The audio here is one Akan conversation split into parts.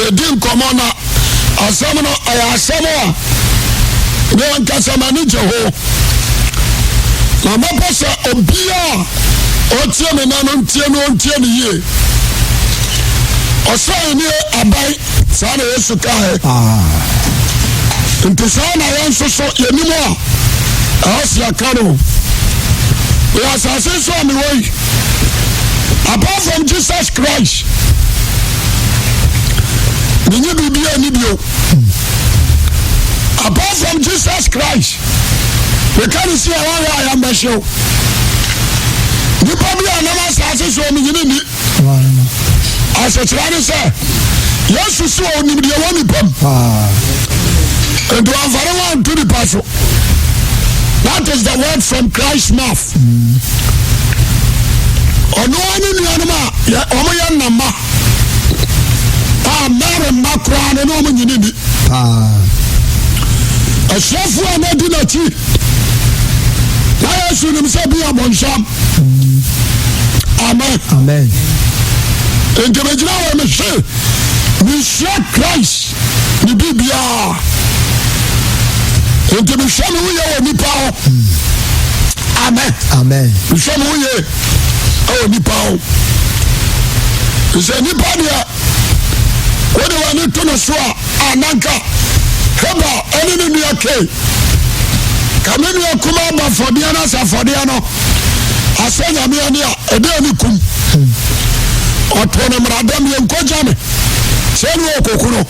Yɛdi nkɔmmɔ na asɛm no ɛyɛ asɛm a me ankasa m'ani gye ho. Na mɛpɛ sɛ obiara a ɔtie me nna no ntie no ɔntie no yie. Ɔsoro ahenni aban saa na Yesu kae. Nti saa na yɛn nso so yɛnim a ɛhɔ si aka no. Wɔ asase so a mewɔ yi, apart from Jesus Christ, menye biribi ani bio. Apart from Jesus Christ, meka ne si a wɔayɛ a yɛmbɛhyew. Nipa bi a nam asase so ɔmenyini ni. Asekyerɛ ne sɛ Yesu si ɔnim deɛ wɔ nipa mu. Nti wamfa ne ho anto nipa so. That is the word from Christ's mouth. Ɔno ara ne nuanom a wɔn yɛ nnama a Mary mma koraa no ne wɔn nyini ni. Asuafoɔ a na di n'akyi na Yesu nim sɛ bi yɛ bɔnsam. Amen. Amen. Nti megyina hɔ mehwe mehyia Christ ne biribiara. Nti mehwɛ me woyɛ wɔ nipa hɔ. Amen. Amen. Mehwɛ me woyɛ wɔ nipa hɔ. Sɛ nipa deɛ wode w'ani to no so a ananka Heba ɛne ne nua Kain ka me nua kuma aba afɔdeɛ no asɛ afɔdeɛ no asɛ nyame ani a ɛde ani kum ɔtoo no mmaradɛm yɛnkɔgya me sɛ ne ɔkɔku no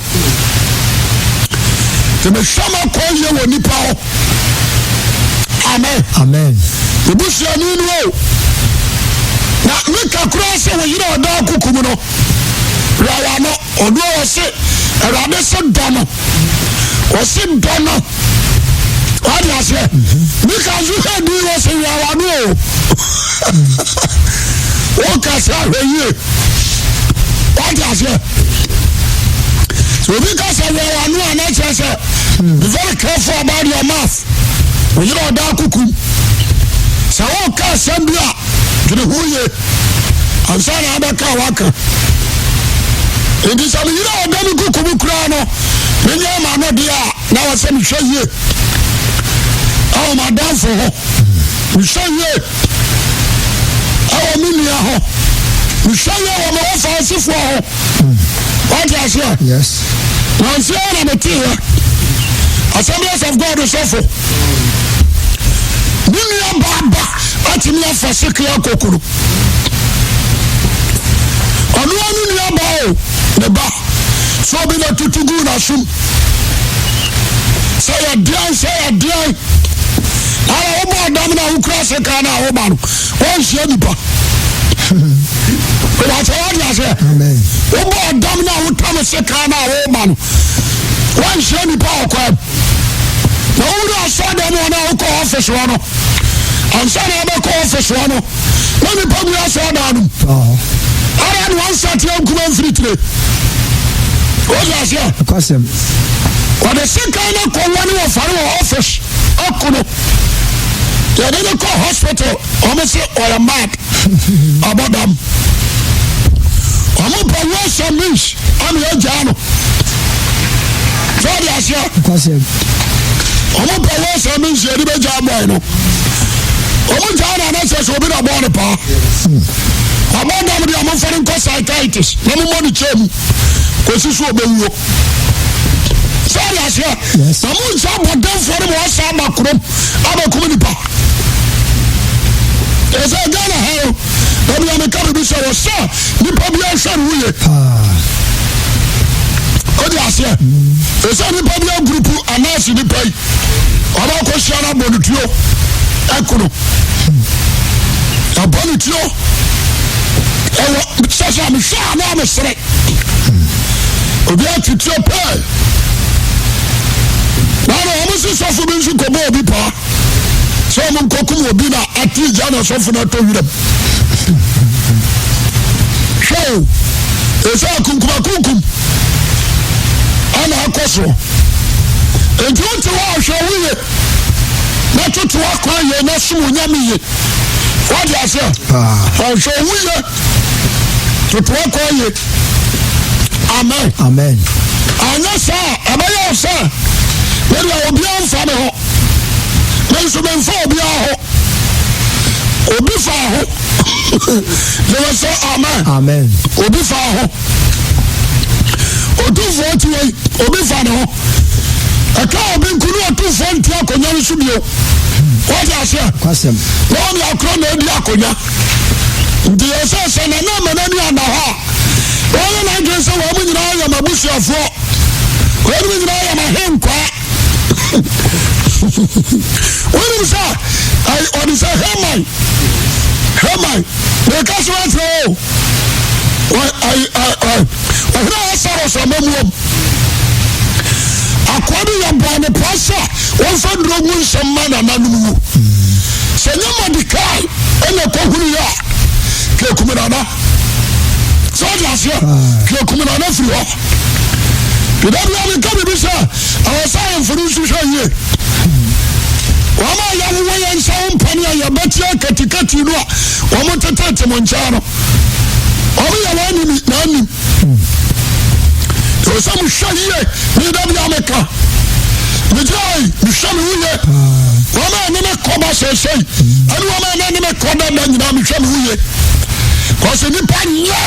nti mehwɛ ma kɔ yie wɔ nipa hɔ. Amen. Amen. Obusuani no o na meka koraa sɛ wo yere ɔda akuku mu no rawa no ɔno a ɔse awurade se dɔ no ɔse dɔ no wade aseɛ meka nso hwɛ din wɔ se rawa no o woka sɛ ahwɛ yie wade aseɛ sɛ obi ka sɛ rawa no a na kyerɛ sɛ be very careful about your mouth wo yere ɔda akuku sɛ woka asɛm bi a dwene ho yie ansa na abɛka a waka nti sɛ meyere a ɔda me kuku mu koraa no menyɛ ma no deɛ a na wɔ sɛ mehwɛ yie ɛwɔ m'adamfo ho mehwɛ yie ɛwɔ me nua ho mehwɛ yie wɔ me wɔfa asefoɔ ho wate aseɛ Yes. Nansi ara na meteeɛ Assemblies of God sɔfo ne nua baa ba atumi afa sekere akɔkoro ɔno ara ne nua baa o ne ba sɛ obi na tutu gu n'asom sɛ yɛdeɛn sɛ yɛdeɛn ara wobɔ ɔdam no a wokura sekan no a woba no wɔnhyia nipa wàtí wàtí aseɛ wobɔ ɔdam no a wotam sekan no a woba no wɔnhyia nipa ɔkwan na wowura asɔɔdan mu hɔ no a wokɔ ɔfis hɔ no ansa na wobɛkɔ ɔfis hɔ no na nipa gu asɔɔdan no mu ara na wɔnsateɛ nkuma mfiritire wọ́n aseɛ wɔde sekan no kɔ wɔne wɔfare wɔ ɔfis ɔko no yɛde no kɔ hospital wɔn se ɔyɛ mad abɔdam wɔn pɛ words and means ama yɛgyaa no sɛ ɔde aseɛ wɔn pɛ words and means yɛde bɛgyaa bɔɔl no wɔn gyaa no anasɛ sɛ obi na bɔɔl no paa abɔdam deɛ wɔn mfa no nkɔ psychiatrist na wɔn mmɔ ne kyɛn mu kɔsi so ɔbɛwuo sɛ ɔde aseɛ na mo nsa abɔdamfoɔ no ma wɔsa aba kurom abɛkum nipa ɛsɛ Ghana ha o dabi a meka biribi sɛ wɔ sɛ nipa bi ahwɛ no woye ɔde aseɛ ɛsɛ nipa bi agurupu anaase nipa yi ɔba akɔhyia no abɔ no tuo ɛkono abɔ no tuo ɛwɔ sɛ sɛ mehwɛ a na mesere obi atutuo pɛɛ na na wɔn si sɔfo bi nso kɔbɔ obi paa sɛ wɔn nkɔkum obi na ate gya na sɔfo no atɔ wiram hwɛ o ɛsɛ akunkum akunkum ana akɔ soɔ nti wote hɔ ahwɛ wo ye na toto akwan yie na som onyame ye wode aseɛ ɔhwɛ wo ye toto akwan ye. Amen. Amen. Anyɛ saa a, ɛbɛyɛ wo sɛ medeɛ obiara mfa me ho. Me nso memfa obiara ho. Obi fa ho. Yɛwɔ sɛ amen. Amen. Obi fa ho. Otumfoɔ ti wei, obi fa ne ho. Ɛka obi nko ne otumfoɔ nti akonnwa no so bio. Wɔde aseɛ. Kwasɛm. Na ɔne akorɔ na adi akonnwa. Nti yɛ sɛ sɛ nana ama n'ani anna hɔ a, wɔyɛ n'adwene sɛ wɔn nyinaa yɛ m'abusuafoɔ. Wɔn nyinaa yɛ m'ahenkwaa. Wonim sɛ ɔde sɛ Haman Haman meka sɛ wakyerɛ o ɔhene a Ɔsaros amamuom akoa bi yɛ bɔɔ ne paa sɛ wɔmfa nnuro ngu nsɛm ma nananom wu. Sɛ nyɛ Mɔdekai ɛna kɔhunu yɛ a kekum nana. Sɛ ɔde aseɛ kekum nana firi hɔ. Da bia meka biribi sɛ ɛwɔ sɛ ahemfo no nso hwɛ yie. Wɔn a yɛwowɔ yɛn nsa ho mpane a yɛbɛte akatikati no a wɔn tetete mo nkyɛn no, wɔn yɛ wɔn anim na anim. Ɛwɔ sɛ mohwɛ yie ne da bia meka. Megyina hɔ yi, mehwɛ me ho yie. Wɔn a ɛne me kɔ ba sɛsɛi, ɛne wɔn a ɛne me kɔ dada nyinaa mehwɛ me ho yie. Kɔsɛ nipa nyɛ.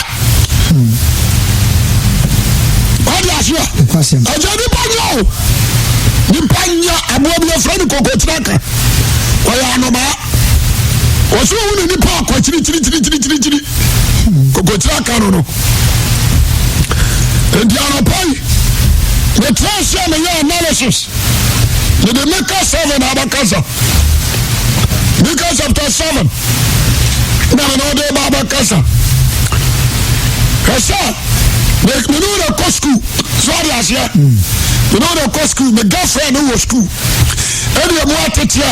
Wadi aseɛ. Ɛgya nipa nyɛ o. Nipa nyɛ aboa bi yɛfrɛ no kokotiraka. Ɔyɛ anomaa. Wɔsɛ ohu ne nipa akɔ kyirikyirikyirikyirikyiri. Kokotiraka no no. Nti anɔpa yi, metra ase a meyɛ analysis. Mede Mika 7 abɛkasa. Mika chapter 7. Na mene wode ba abɛkasa. Hwɛ sɛ mene wo na kɔ sukuu so ade aseɛ. Mene wo na kɔ sukuu me girlfriend no wɔ sukuu. Ɛne ɛmu ateteɛ.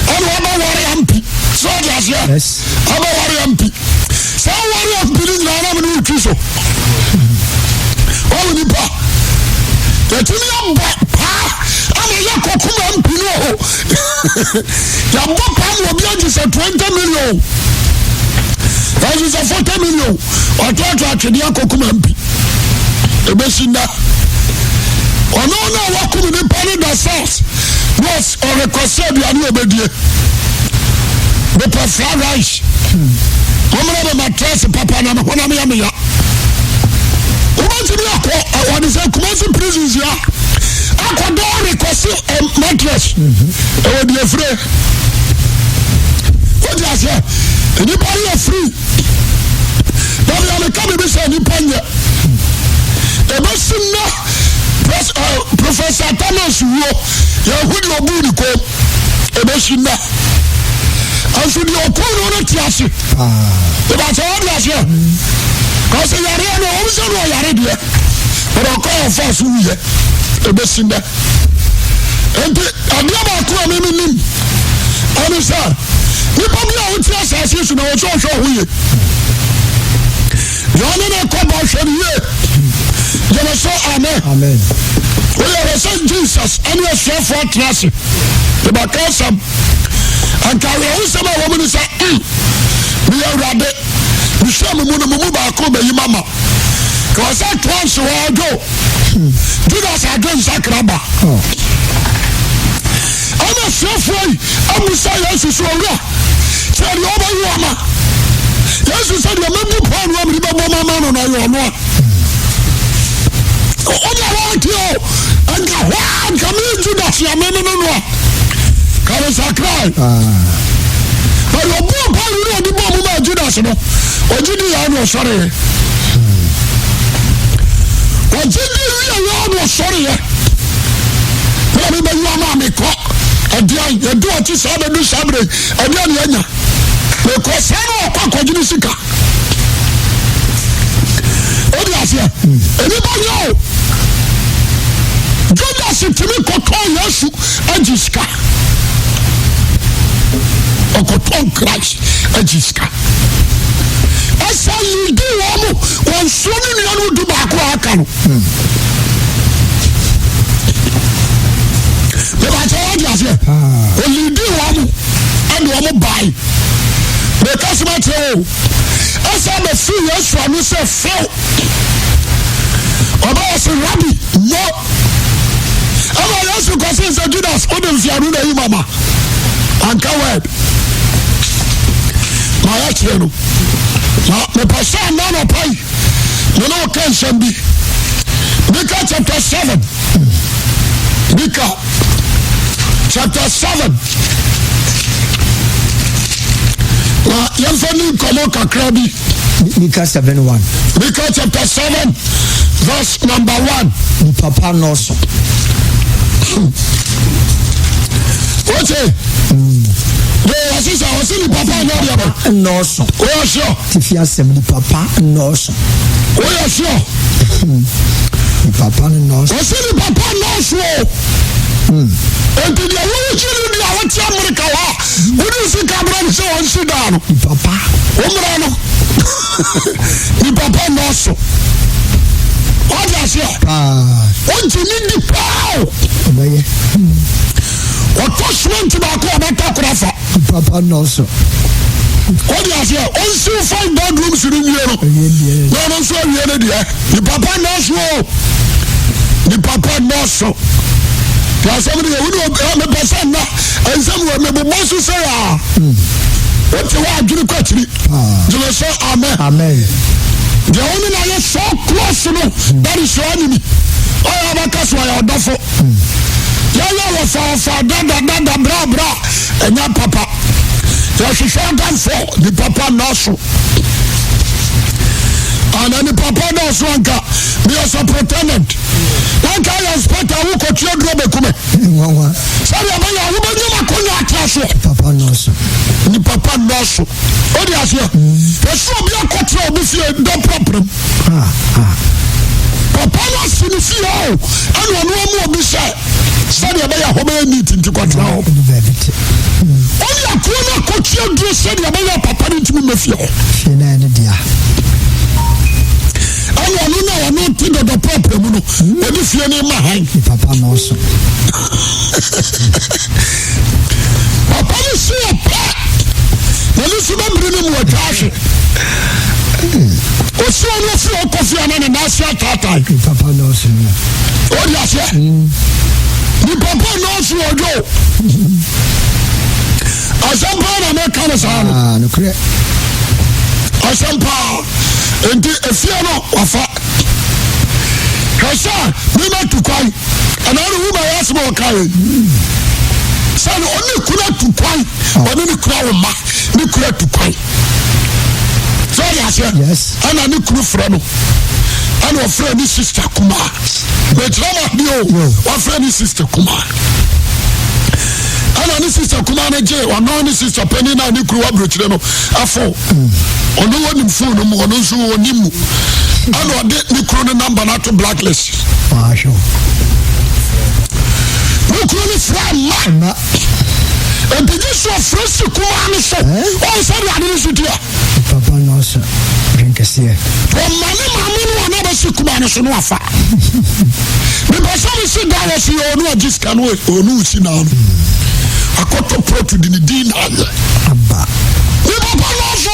Ɛne waba ware ampi so ade aseɛ. Aba ware ampi. Saa ware ampi no nyinaa na mene wo twi so. Ɔwɔ nipa. Yɛtumi abɔ paa ama yɛ kɔkoma ampi no hɔ. Yɛabɔ paa ma obi agye sɛ 20 million. Ɛnso sɛ 40 million. Ɔtoato atwedeɛ akɔkum ampi. Ɛbɛsi nnɛ. Ɔno na wakum nipa no da salt. Na ɔrekɔsɛ aduane a ɔbɛdie. Mepɛ fried rice. Mommra me matress papa na me honam yɛ meya. Wobɛtumi akɔ wɔde sɛ Kumasi prisons ya akɔdɔ rekɔsi mattress ɛwɔ deɛ fire. Wote aseɛ? Nnipa no yɛ free. Dabi a meka biribi sɛ nnipa nyɛ. Ɛbɛsi nnɛ Professor Thomas wuo yɛhu deɛ ɔbuu ne kɔn ɛbɛsi nnɛ. Nso deɛ ɔkuu no no te ase. Ìbàtɛ wọ́n di aseɛ. Kɔsɛ yareɛ no wɔn sɛ no ɔyare deɛ. Bɛrɛ ɔkɔ ɔfa so wuyɛ ɛbɛsi nnɛ. Nti adeɛ baako a mímí nim ɛne sɛ nipa bi a wote asase so na wɔsɛ ɔhwɛ ɔho yie. Deɛ ɔne ne kɔ bɔ hwɛ no yie. Gyeme so amen. Woyɛ wɔ sɛ Jesus ɛne asuafoɔ atena ase. Yɛbɛka asɛm. Anka awerɛhosɛm a ɛwɔ mu ne sɛ, mm, meyɛ Awurade. Mehyia mo mu no, mo mu baako bɛyi ma ma. Ka wɔ sɛ toa nse hɔ adwo. Judas adwo nsakra ba. Ɛna asuafoɔ yi abusa Yesu so, Owura, kyerɛ deɛ ɔbɛyi wo ama. Yesu sɛ deɛ mɛbu paano a mede bɛbɔ ma ama no na ɛyɛ ɔno a. Ɔde a wɔte o, nka hɔ a nka me Judas yɛ me ne no no a, ka me sakrae. But ɔbɔɔ paano no ɔde bɔɔ mu maa Judas no, ɔgye di yɛ na ɔsɔreɛ. Ɔgye di wie yɛ na ɔsɔreɛ. Bɛrɛ mi bɛyi ama mekɔ ɛdeɛn yɛde ɔkye saa bɛdu saa berɛ ɛdeɛn ne anya mekɔ saa na ɔkɔ akɔgye ne sika. Wode aseɛ nnipa nyɛ o. Judas tumi kɔtɔn Yesu agye sika. Ɔkɔtɔn Christ agye sika. Ɛsɛ yidi wɔn mo wɔn nsuo ne nuanom du baako a aka no. Bɛbɛkyɛ wɔde aseɛ. Olidi wɔn mo ɛde wɔn bae. Meka sɛ makyerɛ o. Ɛsɛ bɛfiri Yesu ano sɛ few. Ɔse Rabi, mo. Ɛna Yesu kɔse sɛ Judas, wode mfeano na yi mama. Anka word. Ma yɛkyerɛ no. Na mepɛ sɛ ɛna anɔpa yi, me ne wo ka nsɛm bi. Mika chapter 7. Mika chapter 7. Na yɛmfa ni nkɔmmɔ kakra bi. Mika 7 1. Mika chapter 7 verse number 1. Nipa pa nnɔɔso. Wote? De wɔse sɛ wɔse nipa pa nyɛ deɛ bɛ. Nnɔɔso. Woyɛ sure? Tifi asɛm nipa pa nnɔɔso. Woyɛ sure? Nipa pa no nnɔɔso. Wɔse nipa pa nnɔɔso o. Enti deɛ wowogye no di a wote Amerika hɔ a wode sika brɛ no sɛ ɔnsi daa no. Nipa pa. Wommra no. Nipa pa nnɔɔso. Wate aseɛ? Paa. Wogye ne di paa o. Ɔbɛyɛ. Ɔtɔ cement baako a ɔbɛtɔ kora fa. Nipa pa nnɔɔso. Wode aseɛ? Ɔnsiw five bedrooms no nwie no. Ɛyɛ deɛ. Na ɔno nso awie no deɛ. Nipa pa nnɔɔso o. Nipa pa nnɔɔso. Te asɛm no yɛ wo ne obi mepɛ sɛ nna nsɛm wɔ mebobɔ so sɛ a. Wote hɔ adwene kɔ akyiri. Gyeme sɛ amen. Amen. Deɛ wo ne no ayɛ so close no, that is your enemy. Ɔyɛ abɛka so ɔyɛ ɔdɔfo. Yɛyɛ wɔfa wɔfa dada dada bra bra ɛnyɛ papa. Yɛhwehwɛ adamfo nipa pa nnɔɔso. Ana nipa pa dɔɔso anka meyɛ superintendent. Wanka yɛ inspector wokɔtua duro bɛkume. Nwanwa. Sɛdeɛ ɛbɛyɛ a wobɛnya m'akonnwa atra soɔ. Nipa pa nnɔɔso. Nipa pa nnɔɔso. Wode aseɛ? Ɛsɛ obi akɔtena obi fie dɔ prapram. Papa no asi ne fie o, ɛna ɔno amu obi sɛ sɛdeɛ ɛbɛyɛ hɔ bɛyɛ neat nti kɔtena hɔ. Ɔne akuo no akɔtua duro sɛdeɛ ɛbɛyɛ papa no ntumi mma fie hɔ. Fie no ne dea. Ɛna ɔno na ɔno te dɔdɔ prapra mu no, ɔde fie no ma han. Papa nnɔɔso. Papa no si ɔpɛ n'ani so bɛbere no mu atwa ahwe. Osi ɔno ofi ɔkɔ fie ana ne nan ase ataatae. Papa nɔɔso no. Ɔdi aseɛ. Ni papa nɔɔso ɔdwo. Asɛm paa na mɛka no saa no. Ah, nokorɛ. Asɛm paa. Nti efie no wafa. Hwɛ sɛ mema tu kwan ɛna ne wuma yɛ asɛm a ɔka yɛ sɛ no ɔne kunu atu kwan ɔne ne kunu awo mma ne kunu atu kwan sɛ ɔde aseɛ ɛna ne kunu frɛ no ɛna ɔfrɛ ne sista kumaa bɛkyerɛ ma adeɛ o wafrɛ ne sista kumaa ɛna ne sista kumaa no gye ɔno ne sista panin na ne kunu waburokyerɛ no afo ɔno wɔnim fon no mu ɔno nso wɔnim mu ɛna ɔde ne kunu no namba no ato blacklist ne kunu no frɛ mma nti gye so ɔfrɛ si kumaa no so ɔn sɛ de ade no so tia papa nɔɔso dwenkɛseɛ ɔma ne maame no a na bɛsi kumaa no so no afa mepɛ sɛ mesi da wɔ so yɛ ɔno agye sika no ɔno wosi naa no akɔtɔ prɔto de ne din na ayɛ aba ne papa nɔɔso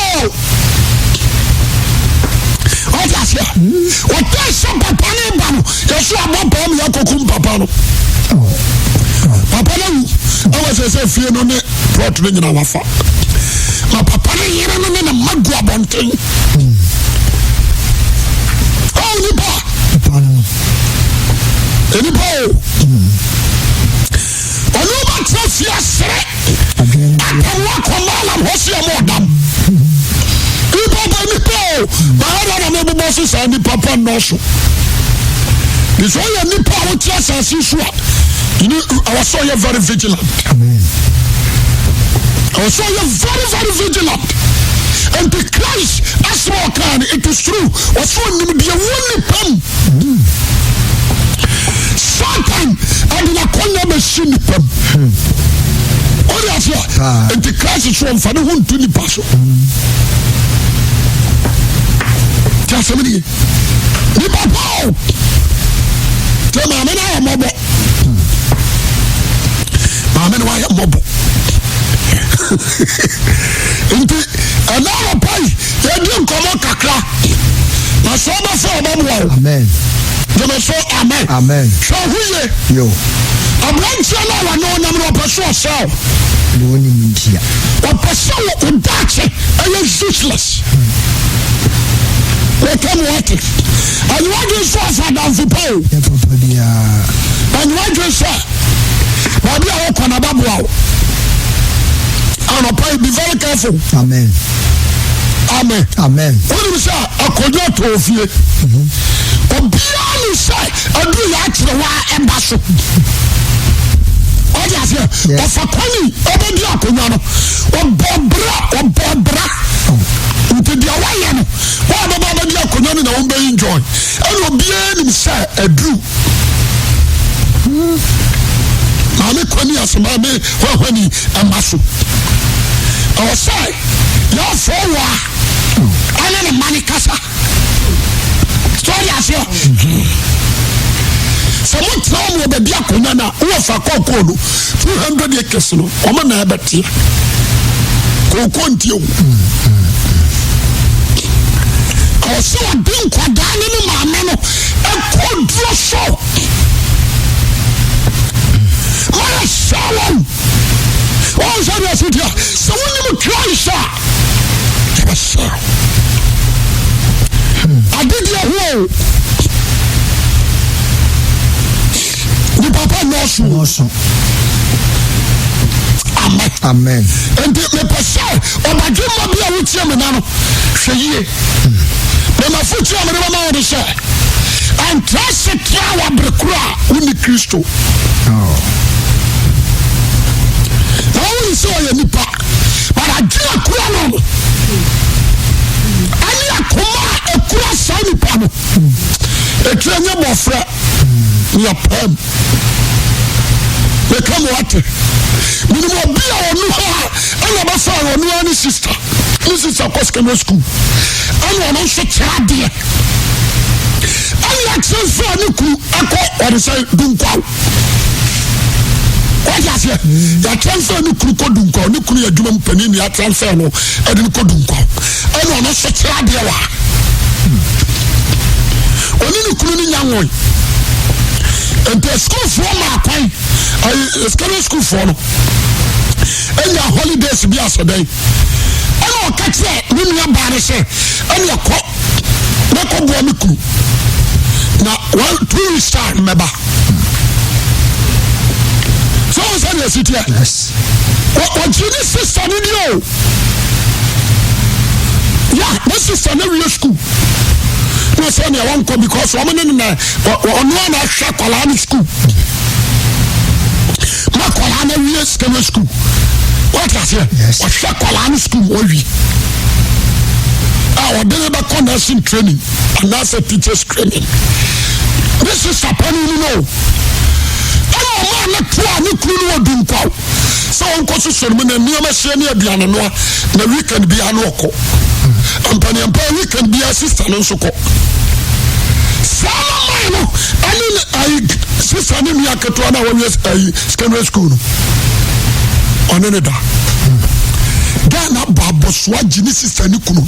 ɔte aseɛ ɔtɛ sɛ papa ne ba no yɛso abɔ paa mu yɛakɔkum papa no papa no awu ɛwɔ sɛ sɛ fie no ne plot no nyina wafa ma papa no yere no ne ne mma gu abɔnten ɔwo nipa nipa o ɔno bɛtena fie asere Apam wakɔ maalam hɔ si ɔmo ɔdam. Nipa pa nipa o. Mayɛ dɛ na mebobɔ so saa nipa pa nnɔɔso. Te sɛ ɔyɛ nipa a wote asase so a, you need ɛwɔ sɛ ɔyɛ very vigilant. Ɛwɔ sɛ ɔyɛ very very vigilant. Nti Christ asɛm a ɔkaa no it is true. Ɔsɛ ɔnim deɛ wɔ nipa mu. Satan ɛde n'akɔnya bɛsi nipa mu. Ɔde aseɛ nti Christ so ɔmfa ne ho nto nipa so. Ti asɛm ni nipa pa o. Ti maame no ayɛ mmɔbɔ. Maame no ayɛ mmɔbɔ. Nti ɛna anɔpa yi yɛdi nkɔmɔ kakra. Na sɛ ɔbɛfɛ ɔbɛboa o. Amen. Gyeme so amen. Amen. Hwɛ ho yie. Yo. Aberanteɛ no a wɔne wo nam no ɔpɛ sɛ ɔsɛe wo. Deɛ ɔnim ntia. Ɔpɛ sɛ wo daakye ɛyɛ useless. Wɔka mu ate. Ɛnyɛ wadwen sɛ ɔfa adamfo pa o. Yɛ papa biara. Ɛnyɛ wadwen sɛ baabi a wokɔ na bɛboa wo. Anɔpa yi be very careful. Amen. Amen. Amen. Wonim sɛ akonnwa tɔɔ fie. Obiara nim sɛ aduru yɛ akyerɛ hɔ a ɛba so. Ɔde aseɛ ɔfa kwani ɔbɛdi akonnwa no ɔbɔ bra ɔbɔ bra nti deɛ wayɛ no wɔn a bɛba abɛdi akonnwa no na wɔn bɛ enjoy ɛna obiara nim sɛ aduru maame kwani ase maame hwahwani ɛma so ɛwɔ sɛ yɛafɔ wɔ a ɛne ne mma ne kasa sɛ ɔde aseɛ sɛ motena wɔn wɔ baabi akonnwa no a wowɔ fa kɔkɔɔ no 200 acres no wɔn na ɛbɛteɛ kɔkɔɔ ntie wo ɛwɔ sɛ ɔde nkwadaa ne ne maame no ɛkɔ duro so mayɛ sɛ wɔn wɔn sɛ deɛ so tia sɛ wonim Christ a yɛbɛsɛ adedeɛ ho o nipa pa nnɔɔso Nnɔɔso. Amen. Amen. Nti mepɛ sɛ ɔbadwemma bi a wotie me na no hwɛ yie. Memafotuo a mede bɛma wo de sɛ ɛntra se tra wɔ bere koro a wonni Kristo. Oh. Na wohu sɛ ɔyɛ nipa but adwene akura no no ɛne akoma a ɛkura saa nipa no ɛtiri nyɛ bɔfrɛ ne apam meka mo ate menim obi a ɔno hɔ a ɛna bɛfa ɔno ara ne sister ne sister kɔ secondary school ɛna ɔno nso kyerɛ adeɛ ɛna akyerɛ nso a ne kunu ɛkɔ ɔde sɛ dunkwaw wọ́n aseɛ yàtransfer ne kunu kɔ dunkwaw ne kunu yɛ adwuma mu panin ne yàtransfer no ɛde no kɔ dunkwaw ɛna ɔno nso kyerɛ adeɛ wɔ ha ɔne ne kunu ne nya nwɔn nti sukuufoɔ maa kwan ayi secondary sukuufoɔ no ɛnya holidays bi asɛ dɛn ɛna ɔka kyerɛ ne nua baa no sɛ ɛna ɛkɔ na kɔ boa me kunu na one 2 weeks time mɛba sɛ wɔn sɛ deɛ si teɛ ɔgye ne sista no di o ya ne sista no awie sukuu na sɛ nea wɔnkɔ because wɔn ne ne na ɔno a na ahwɛ akwadaa no sukuu ma akwadaa no awie secondary school wɔte aseɛ ɔhwɛ akwadaa no sukuu wɔwie a ɔde ne bɛkɔ nursing training anaasɛ teachers training ne sista panin no no ɛna ɔmaa ne to a ne kunu no wɔ dunkwaw sɛ ɔnkɔ soso no mu na nneɛma hyɛ ne aduane noa na weekend biara no ɔkɔ mpaniampa weekend biara sista no nso kɔ saa na man no ɛne ne ayi sista ne nua ketewa no a wɔyɛ ayi secondary school no ɔne ne da Ghana bɔ abɔsoa gye ne sista ne kunu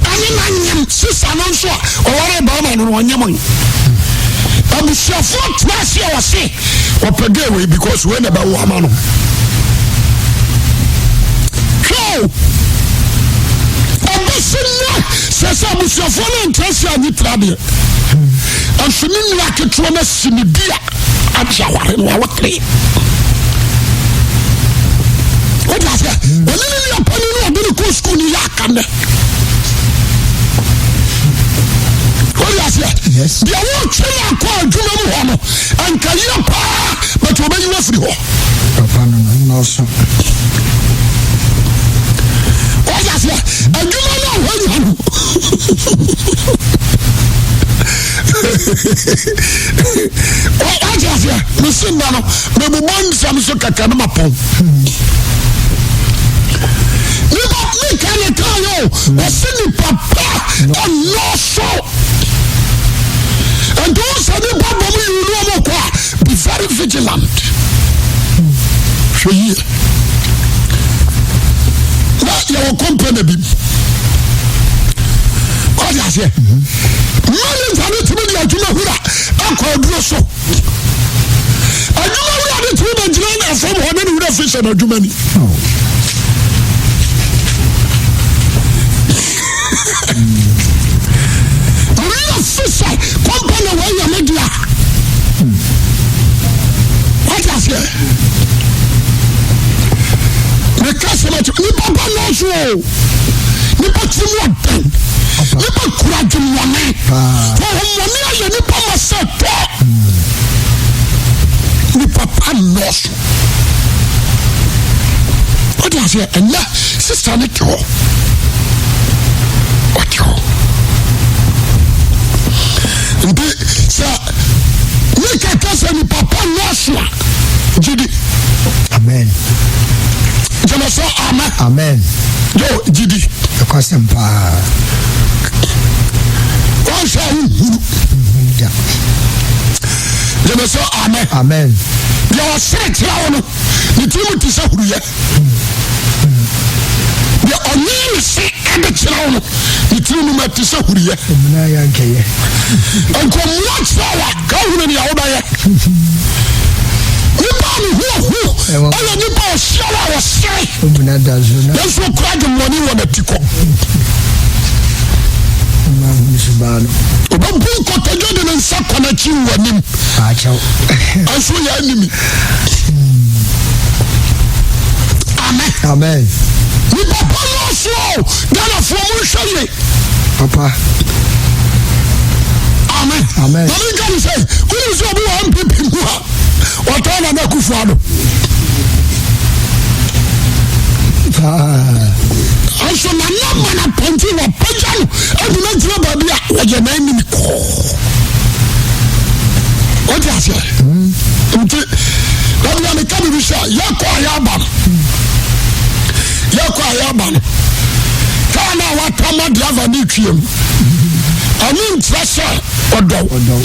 ɛne na nyem sista no nso a ɔware barima no no ɔnyem abusuafoɔ tena ase a wɔse ɔpɛ gay wei because wei na ɛbɛwo ama no hwɛ o ɛbɛsi nnɛ sɛ sɛ abusuafoɔ no ntra ase a nye tra deɛ nso ne nua ketewa no asi ne dua agye aware no awo tere wode aseɛ ɔne ne nua pani no ɔde ne kɔ sukuu no yɛ aka nnɛ wode aseɛ deɛ wotwe no akɔ adwuma mu hɔ no anka yie paa but wɔbɛyi wo afiri hɔ papa no no nnɔɔso wode aseɛ adwuma no a woanya no wate aseɛ mese nna no mebobɔ nsɛm so kɛkɛ no mapɔn nipa meka ne ka yɛ o ɔse nipa pa ɛnɔɔso nti wo sɛ nipa bɔ mu yiwu ne ɔmo kɔ a be very vigilant hwɛ yie na yɛwɔ kɔmpɛna bi wate aseɛ. Manager no tumi de adwuma wura akɔ aduro so. Adwuma wura no tumi bɛgyina fam hɔ ne ne wura fi sɛ n'adwuma ni. Wura fi sɛ kɔmpani wɔ yɛ me dea. Wate aseɛ? Meka sɛ mɛte nipa ba nɔɔso o. Nipa tiri mu ɔden. Nipa kura adwemmɔne. Honhommɔne ayɛ nipa ma sɛ tɔ. Nipa pa nnɔɔso. Wode aseɛ ɛnɛ sista ne te hɔ. Ɔte hɔ. Nti sɛ meka ka sɛ nipa pa nnɔɔso a gye di. Amen. Gyeme sɛ amen. Amen. Yo, gye di. Ɛkwasɛm paa. Wɔnhwɛ a wohunu. Da. Gyeme sɛ amen. Amen. Deɛ ɔsere kyerɛ wo no, ne tirim te sɛ huruyɛ. Deɛ ɔnye ne se ade kyerɛ wo no, ne tirim mu te sɛ huruyɛ. Omuna yɛ nkɛyɛ. Nkɔmmua kyerɛ wo a, ka hunu nea wobɛyɛ. Nipa a ne ho ahu ɛyɛ nipa a ɔhyia wo a ɔsere. Nanso ɔkura adwemmɔne wɔ n'atikɔ. Ɔbɛbu nkotodwe de ne nsa kɔ n'akyi wɔ anim. Nanso yɛ anim. Amen. Amen. Nipa pa no so Ghanafoɔ mo nhwɛ yie. Papa. Amen. Amen. Na mi nka ni sɛ, wúni sɛ obi wɔ NPP mu a, ɔtɔn Nana Akufo Addo. Nso Nana ma na pɔnti wɔ pagya no ɛde no gyina baabi a wɔyɛ n'anim kɔɔ. Wọ́n ti aseɛ. Nti, dabi a meka biribi sɛ yɛkɔ a yɛaba no. Yɛkɔ a yɛaba no. Kaa no a watama driver ne twiem. Ɛno nkyerɛ sɛ ɔdɔ. Ɔdɔ.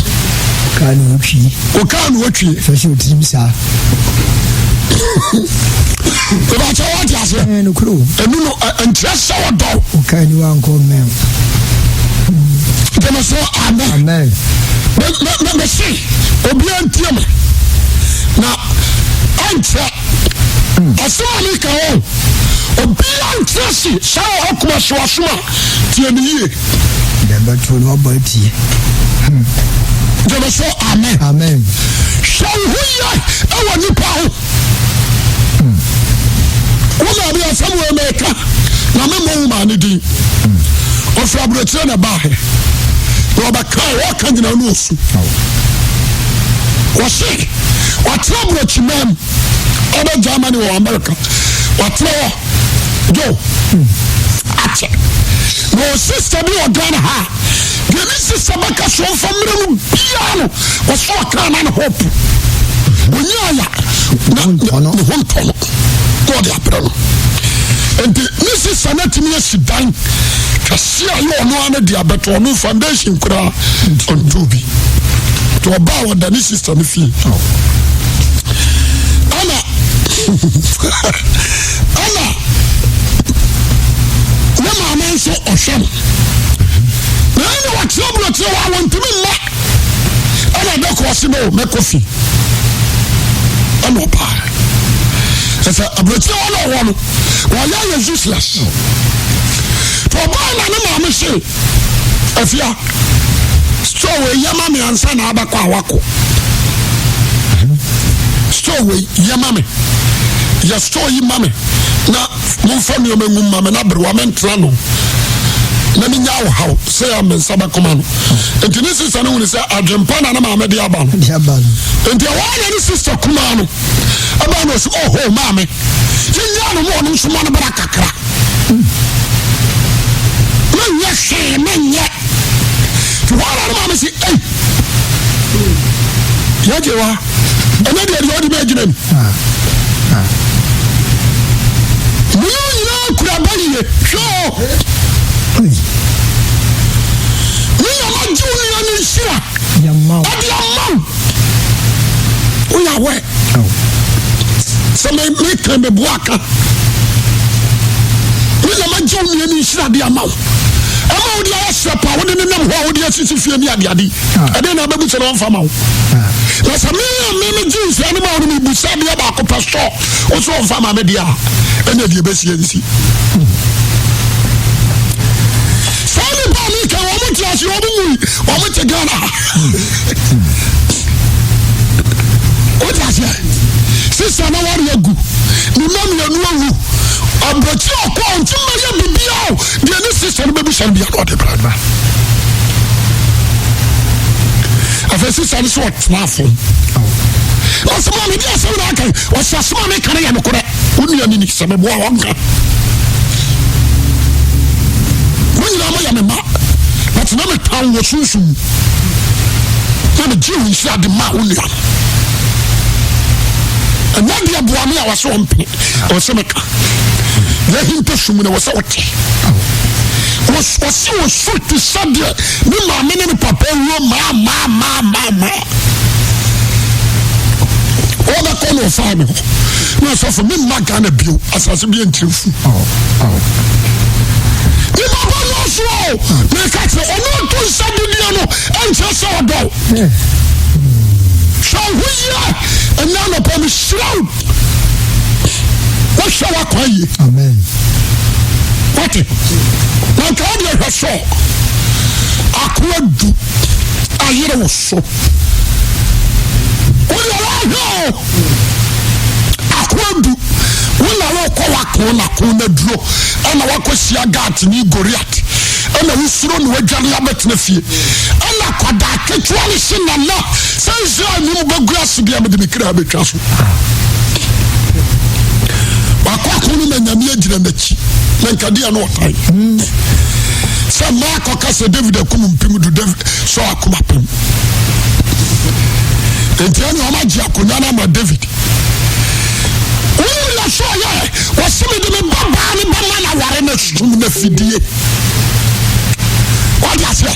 Kaa no wotwie. O kaa no wotwie. Fɛ sɛ otirim saa. Ìbàkyɛ wọ́n ti aseɛ. Ɛɛ nokoro. Ɛnu no nkyerɛ sɛ ɔdɔ. O kaa ni wankɔ mmɛn. Gyeme so amen. Amen. Me me me se obiara ntie me na ɛnkyerɛ asɛm a meka o obiara nkyerɛ se saa wɔ hɔ kuma so asom a tie me yie. Dɛbɛto no ɔbɔ atie. Gyeme so amen. Amen. Hwɛ wo ho yie ɛwɔ nipa ho. Wo maame asɛm wei meka na memmɔ wo maame din. Ɔfiri aburokyerɛ na ɛbaa he na ɔbɛka ɔka nyina no ɔsu. Wɔse ɔtena aburokyiman mu ɔbɛ Germany wɔ America ɔtena hɔ jo akyɛ na ɔ sista bi wɔ Ghana ha deɛ ne sista bɛka so ɔmfa mmerɛ no biara no ɔso ɔkra na ne hope ɔnya ya na ne ho ntɔ no na ɔde abrɛ no nti ne sista no atumi asi dan kɛse a yɛ ɔno ara no de abɛto ɔno foundation koraa ɔntoo bi nti ɔbaa ɔda ne sista no fie ɛna ɛna ne maame nso ɔhwɛ no na ɛna wɔkyerɛ burokyerɛ wɔ a wɔntumi mma ɛna ɛdɛ kɔ ɔse no mɛkɔ fi ɛna ɔbaa ɛsɛ aburokyerɛ hɔ na ɔwɔ no wɔyɛ yɛ useless nti ɔbaa na ne maame se afia store wei yɛ ma me ansa na abɛkɔ a wakɔ store wei yɛ ma me yɛ store yi ma me na momfa nneɛma ngu ma me na berewa mentena no na menya ɔhaw sɛ yɛ me nsa bɛkoma no nti ne sista no hunu sɛ adwempa na ne maame de aba no nti ɛhɔ na ne sista kumaa no ɛbaa no ɔsi ɔhɔ maame yɛnya no ma ɔno nso ma no bra kakra menyɛ hwee menyɛ nti hɔ na ne maame si ei yɛgye wa ɛnɛ deɛ deɛ ɔde bɛgyina mu mene nyinaa kura ba yie hwɛ o ne na magye wo nua no nhyira ɛde ama wo woyɛ awɛ sɛ meka meboa ka ne na magye wo nua no nhyira de ama wo. Ɛma wode ayɛ srɛ pa wode nenam hɔ a wode asisi fie ne adeade. Ɛdɛn na abɛbu sɛ na ɔmfa ma wo? Na sɛ me a me megye nhyira no ma wo no mebu sɛ adeɛ baako pɛ sɔ wo sɛ ɔmfa ma me deɛ a ɛne deɛ ɛbɛsie nsi. Saa nipa a meka wɔn te ase wɔn nwui wɔn te Ghana. Wote aseɛ? Sista na wari agu ne mma mmienu awu aburokyi ɔkɔ a ɔnti mmɛyɛ bibia o deɛ ne sista no bɛbisa no bia na ɔde brɛ no. Afei sista no sɛ ɔtena fam. Ɔsɛ maa mede asɛm na aka ɔsɛ asɛm a meka no yɛ nokorɛ. Wo nua ni ni sɛ meboa ɔnka. Mo nyinaa moyɛ me mma but na metan wɔ sunsum mu na megye wo nhyira de ma wo nua no. Ɛnyɛ deɛ boa me a wɔsɛ ɔmpene ɔsɛ meka yɛhinta sum no wɔ sɛ wote wɔse wɔ su te sɛ deɛ ne maame ne ne papa wuo maa maa maa maa maa wɔbɛkɔ na ɔfaa me hɔ na ɔsɔfo me mma Ghana bio asase bi nkyerɛ fu nipa bɔ no so o meka kyerɛ ɔno ɔto nsa didiɛ no ɛnkyerɛ sɛ ɔdɔ hwɛ wo ho yie ɛnɛ anɔpa mehyira wo wohwɛ w'akwan yie wate na nka wode ahwɛ sɛ akoa du ayere wo so wode wɔhwɛ o akoa du wo na wokɔ wako na ko na duro ɛna wakɔhyia Gat ne Goliat ɛna wosuro na wadwane abɛtena fie ɛna kwadaa ketewa no se nana sɛ Israel nim bɛgu ase deɛ mede me kra bɛtwa so wakɔ ako no na nyame agyina n'akyi na nkadeɛ no ɔtan sɛ mmaa kɔka sɛ David akum mpem du David sɛ akum apem nti ɛne ɔma gye akonnwa no ama David wonim deɛ so ɔyɛ wɔse mede me babaa ne bɛma no aware no sum no afidie wode aseɛ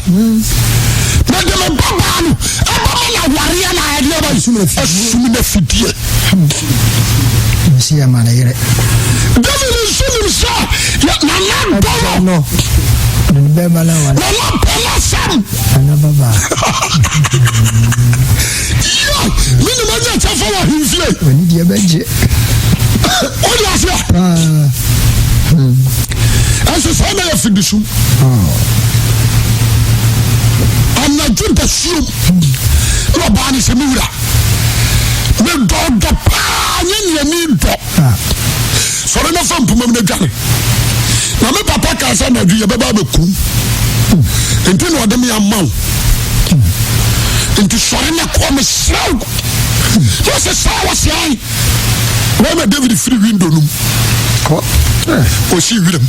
mede me babaa no ɛbɛma no awareɛ no adeɛ ba asum no afidie David nso nim sɛ nana dɔ no nana pɛ no asɛm yɛ me ne manya kyɛfa wɔ ahemfie ɔne deɛ bɛgye wode aseɛ ɛnso saa na yɛ fidisum anadwo dasuom na ɔbaa ne sɛ me wura medɔɔdɔ paa nyɛ neani dɔ sɔre na fa mpoma mu na dwane na me papa kaa sɛ anadwo yɛbɛba abɛkum nti na ɔde me ama wo nti sɔre na kɔ mesrɛ wo na ɔsɛ saa wɔsɛ an wɔn na David firi window no mu ɔsi wiram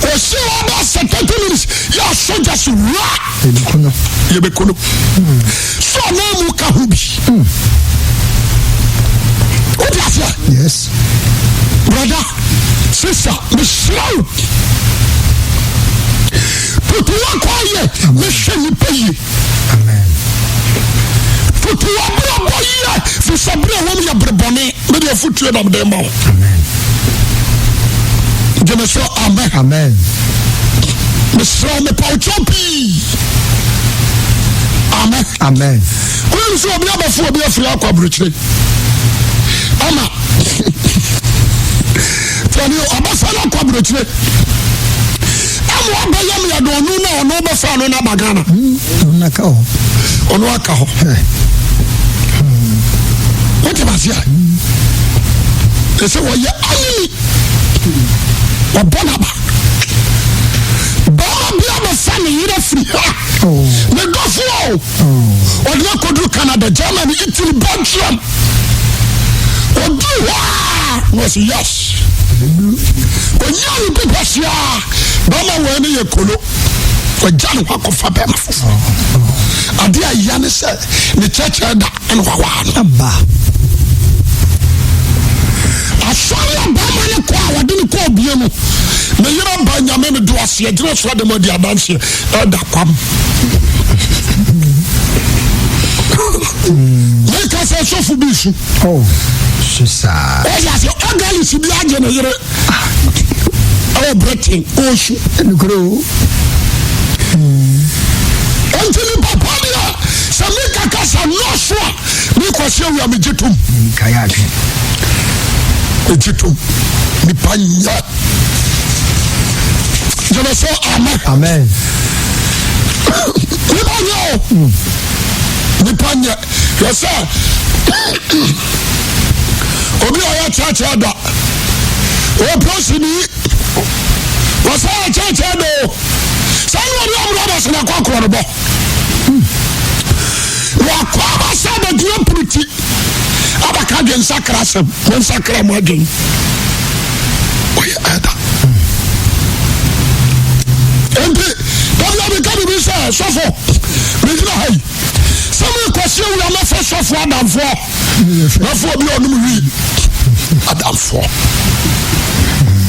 ɔsi hɔ bɛ sɛ 30 minutes yɛ asogya so wura yɛbɛku no so ɔnan mu ka ho bi wode aseɛ yes brother sister mesrɛ wo tutu wakɔ yɛ mehwɛ nipa yie tutu wabrabɔ yie fi sɛ berɛ a wɔm yɛ bere bɔne mede afotuo na mede ma wo gyeme so amen amen mesrɛ wo mepa wo kyɛw pii amen amen wonim sɛ obi abɛfo obi afiri akɔ aburokyire ama tiɛni ɔbɛfa no akɔ aburokyire ama ɔbɛyɛ mi ɛdɔ ɔno na ɔno bɛfa no n'aba Ghana ɔno aka hɔ ɔno aka hɔ wote ma se a ɛsɛ wɔyɛ animi ɔbɔ n'aba bɛrima bi abɛfa ne yere firi ha ne dɔfoɔ o ɔde akɔduru Canada Germany Italy Belgium ɔduru hɔ a na ɔsɛ yes ɔnya ne bi pɛsia bɛrima wɔ ne yɛ kolo ɔgya ne hɔ akɔfa bɛrima foforɔ adeɛ a ya ne sɛ ne kyɛkyɛ da ɛna wawaa no asɔre a bɛrima no kɔ a wɔde no kɔ obie no ne yere ba nyame me do aseɛ gyina so ade mu adi adanseɛ ɛda kwam meka sɛ sɔfo bi su ɔyɛ ase ɔgalis bi agye ne yere. Ɛwɔ Britain ɔresu. Nokorɛ o. Enti nipa pa deɛ sɛ meka kasa nnɔɔso a mekwasi awia megye tom. Nkae adwene. Megye tom. Nipa nyɛ. Gyeme sɛ amen. Amen. Nipa nyɛ o. Nipa nyɛ. Hwɛ sɛ obi a ɔyɛ kyerɛkyerɛ da ɔpɔsini wɔsɛ yɛ kyerɛkyerɛ da o saa ne ɔde ɔmmerɛ bɛsɛ na akɔ akorɔ no bɔ wakɔ aba sɛ abɛgyina puriti abɛka adwensakra asɛm monsakra mo adwen ɔyɛ ɛda nti dabi a meka biribi sɛ sɔfo megyina ha yi sɛ mekwasi awura mɛfa sɔfo adamfoɔ mɛfo obi a ɔnom wii adamfoɔ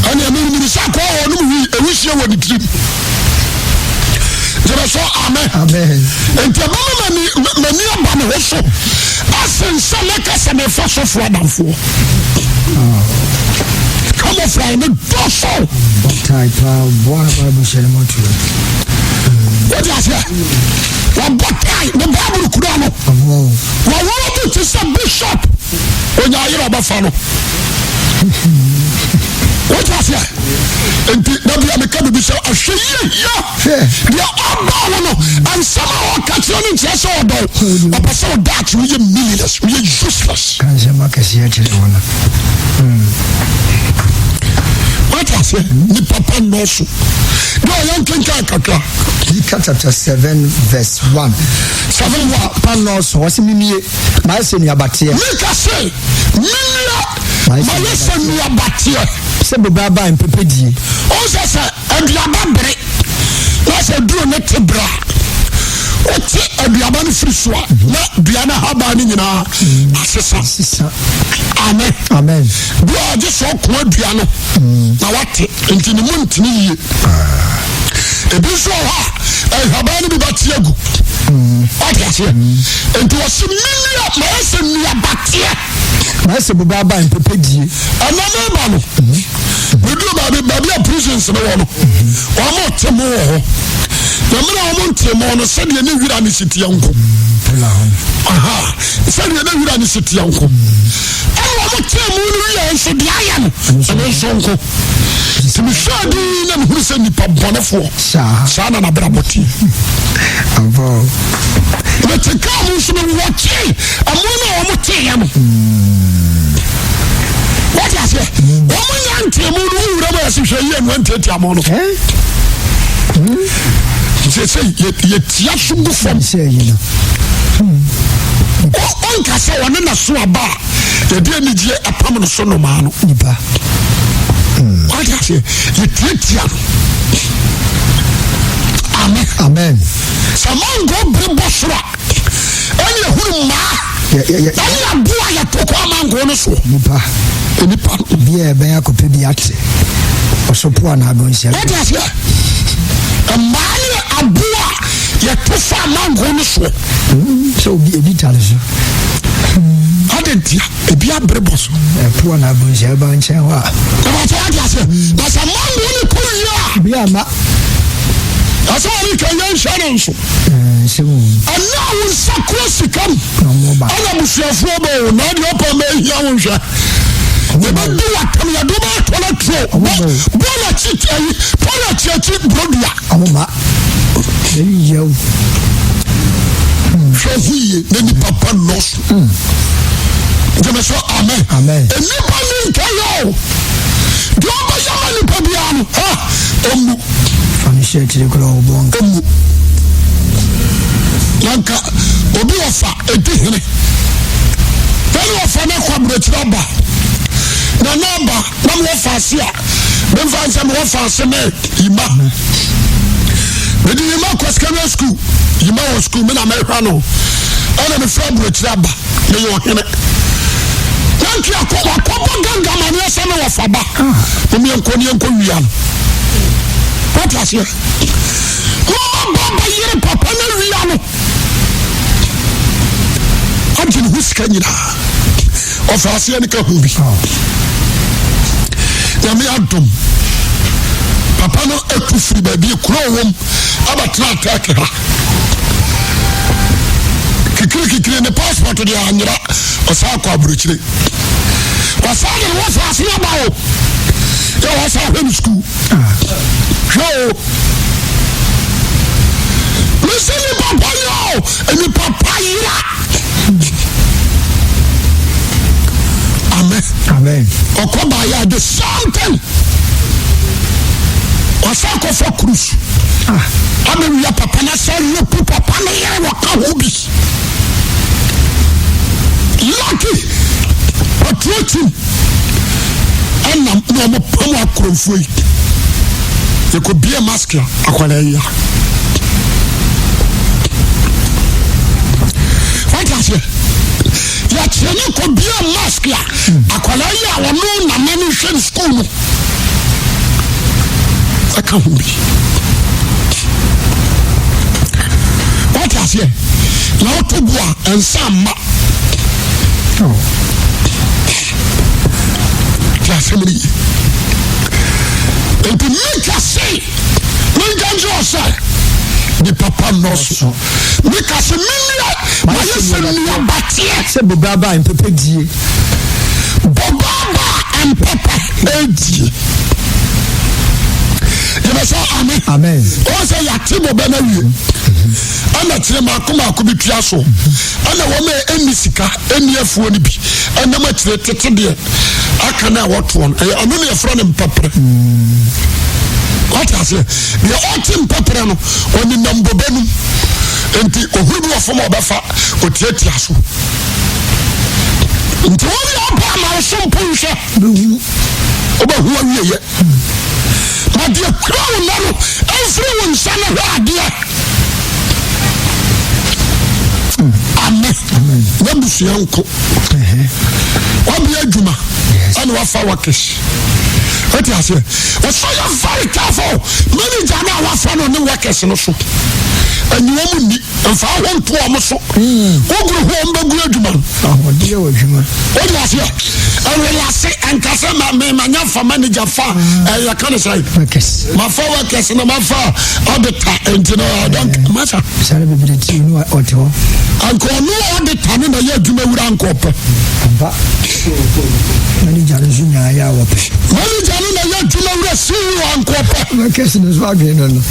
ɛne ɛmenyini sɛ akɔ a ɔnom wii ɛwisie wɔ ne tirim gyeme so amen nti ɛbɛma m'ani aba me ho so asen sɛ mɛka sɛ mefa sɔfo adamfoɔ camouflage ne dɔso wode aseɛ Wabɔ tae, ne Bible kura no. Wɔwɔ mu te sɛ bishop. Onya ayere ɔbɛfa no. Wote aseɛ? Nti da bia meka biribi sɛ ahwɛ yie hia. Deɛ ɔba wo no, nsɛm a ɔka kyerɛ no nkyerɛ sɛ ɔdɔ wo. Ɔpɛ sɛ ɔdaakye woyɛ meaningless, woyɛ useless. Ka nsɛm akɛseɛ kyerɛ wo no. Wote aseɛ? Nipa pa nnɔɔso. Deɛ ɔyɛ nkenkan kakra. Mika chapter 7 verse 1. 7 1. Pa nnɔɔso, ɔse mimie, mayɛ sɛ nnuabateɛ. Mika se, mimie, mayɛ sɛ nnuabateɛ. Sɛ bobe aba a mpɛpɛ die. Ɔn sɛ sɛ aduaba bere na sɛ duro ne te bere a, wote aduaba no firi so a, na dua no ahaban no nyinaa asesa. Amen. Amen. Bi a ɔgye sɛ ɔko adua no na wate nti ne mu ntene yie. Ebi nso wɔ hɔ a nhaban no bi bɛte agu. Wate aseɛ? Nti wɔsi menua mayɛ sɛ nnuabateɛ. Mayɛ sɛ bobe aba mpɛpɛ die. Ɛna meba no meduru baabi baabi a prisons no wɔ no wɔn te mo wɔ hɔ. Na mmerɛ a wɔn nte mo no sɛdeɛ ne wira ne si teɛ nko. Sɛdeɛ ne wira ne si teɛ nko. Ɛna wɔn te mo no wie nso deɛ ayɛ no ɛno nso nko. Nti mehwɛɛ din na mehunu sɛ nnipa bɔnefoɔ saa na nabrabɔ teɛ. Mete kaa mu nso mewɔkye ɛmo no a wɔn teeɛ no. Wɔte aseɛ wɔn nya ntee mu no wowura mu yɛse hwɛ yie no antiatia mo no. Sɛ sɛ yɛtia so gu fam. Ɔnka sɛ ɔne n'aso aba a yɛde anigyeɛ apam no so nnomaa no. Nipa. Wate aseɛ yɛtiatia no. Amen. Amen. Sɛ mango bere bɔ soro a ɛne ehunu mmaa ɛne aboa yɛto kɔ amango no soɔ. Nipa. Nipa no. Bi a ɛbɛn akɔpɛ bi ate. Ɔsopo anaa abonsia. Wate aseɛ mmaa ne aboa yɛto fa amango no soɔ. Sɛ obi ebi tare so. Ade ntia ebi abere bɔ so. Ɛpo anaa abonsia ba nkyɛn hɔ a. Ɛbɛkyɛ wate aseɛ na sɛ mango no kɔ wie a. Bi ama. Ɛsɛ wɔn ka yɛn nhyɛ no nso. Nsɛm o. Ɛnna a wo nsa kura sika mu. Na wɔn ba. Ɛna abusuafoɔ bɛ o na ɛdeɛ ɔpɛ mɛ ehia wo nhwɛ. Yɛbɛdi watam yɛde wo bɛyɛ tɔlɛ turo. Bɔɔl akyi ayi tɔlɛ akyi akyi burodua. Wɔn ma. Ɛyi yɛ o. Hwɛ ho yie na nipa pa nnɔɔso. Gyeme so amen. Amen. Nnipa ni nka yɛ o. Deɛ ɔbɛyɛ ma nipa biara no, ha, ɔmmu. Fa no hyɛ akyire koraa ɔbɔ nka. Ɔmmu. Na nka obi ɔfa ɛdi hene. Ɛne ɔfa no akɔ aburokyire aba. Na na aba na mewɔ faase a memfa nsɛ mewɔ faase ne yima. Mede yima kɔ secondary school. Yima wɔ school me na mehwɛ no. Ɛna mefiri aburokyire aba. Meyɛ ɔhene. Na nti akɔ wakɔbɔ ganga ma ne ɛsɛ ne wɔfa ba. Mom yɛnkɔ ne yɛnkɔ wia no. Wate aseɛ? Na ɔma ba bɛyere papa no wia no. Agye ne ho sika nyinaa. Ɔfa aseɛ no ka ho bi. Nyame adom. Papa no atu firi baabi kuro wɔm abɛtena Turkey ha. Kikiri kikiri ne passport deɛ anyera ɔsan kɔ aburokyire. Ɔsan de ne wɔ faase aba o. Yɛ ɔsan hwɛ no sukuu. Hwɛ o. Mesi nipa pa yɛ o. Nipa pa yera. Amen. Amen. Ɔkɔ baayɛ the same thing. Ɔsan kɔfa cruise. Ah. Abɛwia papa na sɛ rape papa no yere wɔka ho bi. Lucky patrol team ɛnam na wɔn pam akorɔmfoɔ yi. Yɛkɔ bie mask a akwadaa yi a. Wate aseɛ? Yɛkyerɛ no kɔ bie mask a akwadaa yi a ɔno nana no hwɛ no sukuu no ɛka ho bi. Wate aseɛ? Na woto bo a ɛnsa mma. Te asɛm no yie. Nti Mika se menka nkyerɛ wo sɛ nipa pa nnɔɔso. Mika se menua mayɛ sɛ nnuabateɛ. Sɛ bobe aba a mpɛpɛ die. Bobe aba a mpɛpɛ die. Yɛbɛ sɛ amen. Amen. Wɔn sɛ yɛate bobe no awie. Ɛna kyerɛ mako mako bi tua so. Ɛna wɔn a ɛnni sika ɛnni afuo no bi ɛnam akyire tete deɛ aka no a wɔtoɔ no ɛyɛ ɔno na yɛfrɛ no mpɛprɛ. Wate aseɛ deɛ ɔte mpɛprɛ no ɔnenam bobe no nti ohuru bi wɔ fam a ɔbɛfa ɔtiatia so. Nti wɔn yɛ ɔba ama wo so mpo nhwɛ wobɛhu awieyɛ. Na deɛ kura wo nna no mfiri wo nsa no hwɛ adeɛ. Amen. W'abusua nko. Wabea adwuma ɛna wafa workers. Wote aseɛ? Ɔsɛ yɛ very careful. Manager no a wafa no ne workers no so. Ɛnyi wɔn nni. Mfa ho nto wɔn so. Woguru ho wɔn bɛgu adwuma no. Ahoɔden wɔ adwuma. Wode aseɛ? Ɛwelase ɛnka sɛ ma me ma nya fa manager fa ɛyɛ ka ne sɛ. Workers. Mafa workers na mafa auditor nti no I don't masa. Sáré bebree ti no ɔte hɔ. Anka ɔno auditor no na yɛ adwuma wura anka ɔpɛ. Ampa. Manager no nso nyaa yɛ a wɔpɛ. Manager no na yɛ adwuma wura CEO anka ɔpɛ. Workers no nso adwene no no.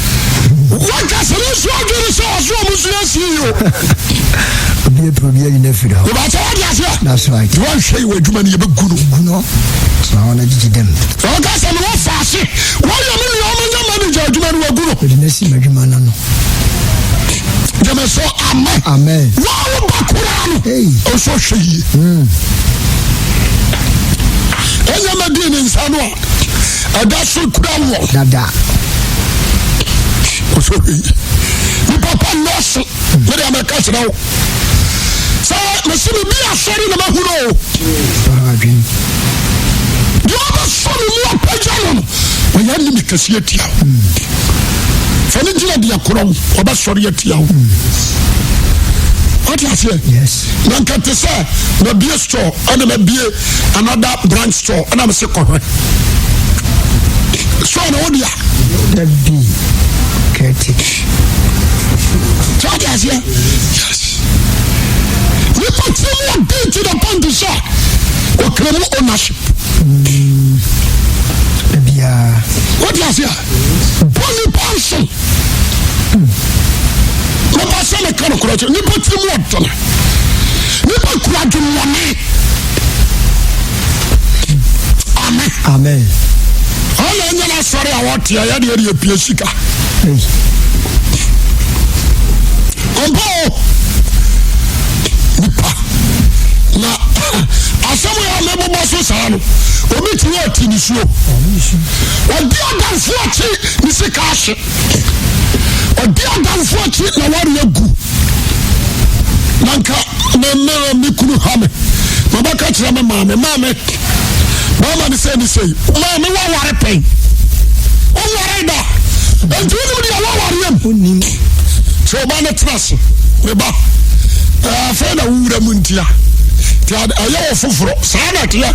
Workers no nso adwene sɛ ɔso ɔmo nso yɛ CEO. Obi apɛ obi ayi no afiri hɔ. Ìbàtɛ wọ́n di aseɛ. That's right. Wọ́n hwɛ yi wɔ adwuma no yɛbɛgu no. Gu no. Na wɔn agyegye dɛm. Wɔn ka sɛ no wọ́n fa ase. Wọ́n yɛ me nua ɔmo nyɛ manager adwuma no wɔgu no. Wɔde no asi m'adwuma no ano. Gyeme so amen. Amen. Wɔn wo ba koraa no. Nso hwɛ yie. Ɛnyɛ ma di ne nsa no a ɛda so kura wɔ. Dada. Nso hwɛ yie. Nipa pa nnɔɔso. Mede amɛka kyerɛ wo. Sɛ mesi me bi asɔre na mahunu o. Deɛ ɔbɛsɔ ne mu apagya no no, ɔyɛ ne me kɛseɛ atia wo. Fa ne gyina deɛ korɔ wo, ɔbɛsɔre atia wo. Wate aseɛ? Na nka te sɛ mabie store ɛna mabie another branch store ɛna mese kɔhwɛ. Store na wo dea. Dabi kɛte. Sɛ wate aseɛ? Yes. Nipa tiri mu ɔden to the point sɛ ɔkra mu ownership. Biara. Wate aseɛ? Bɔ nipa nso. Nipa sɛ meka no korɔ kyerɛ nipa tiri mu ɔdene. Nipa kura adwemmɔne. Amen. Amen. Ɔna ɛnyɛ n'asɔre a wɔte a yɛde yɛde apue sika. Ɔmpa o. Nipa. Na asɛm yɛ a mɛbobɔ so saa no, obi te hɔ ɔte nisuo. Ɔdi adamfo akyi ne sika ahye. Ɔdi adamfo akyi na wɔre agu. Na nka me me me kunu ha me. Na ɔbɛka kyerɛ me maame, maame, bɛrima ne sɛ ne sɛ yi. Maame waware pɛn. Waware da. Nti wonim deɛ wawareɛ mu. Wonim. Sɛ ɔba no tena ase, me ba, afei na wowura mu ntia. Nti ɛyɛ wɔ foforɔ. Saa na ɛteɛ.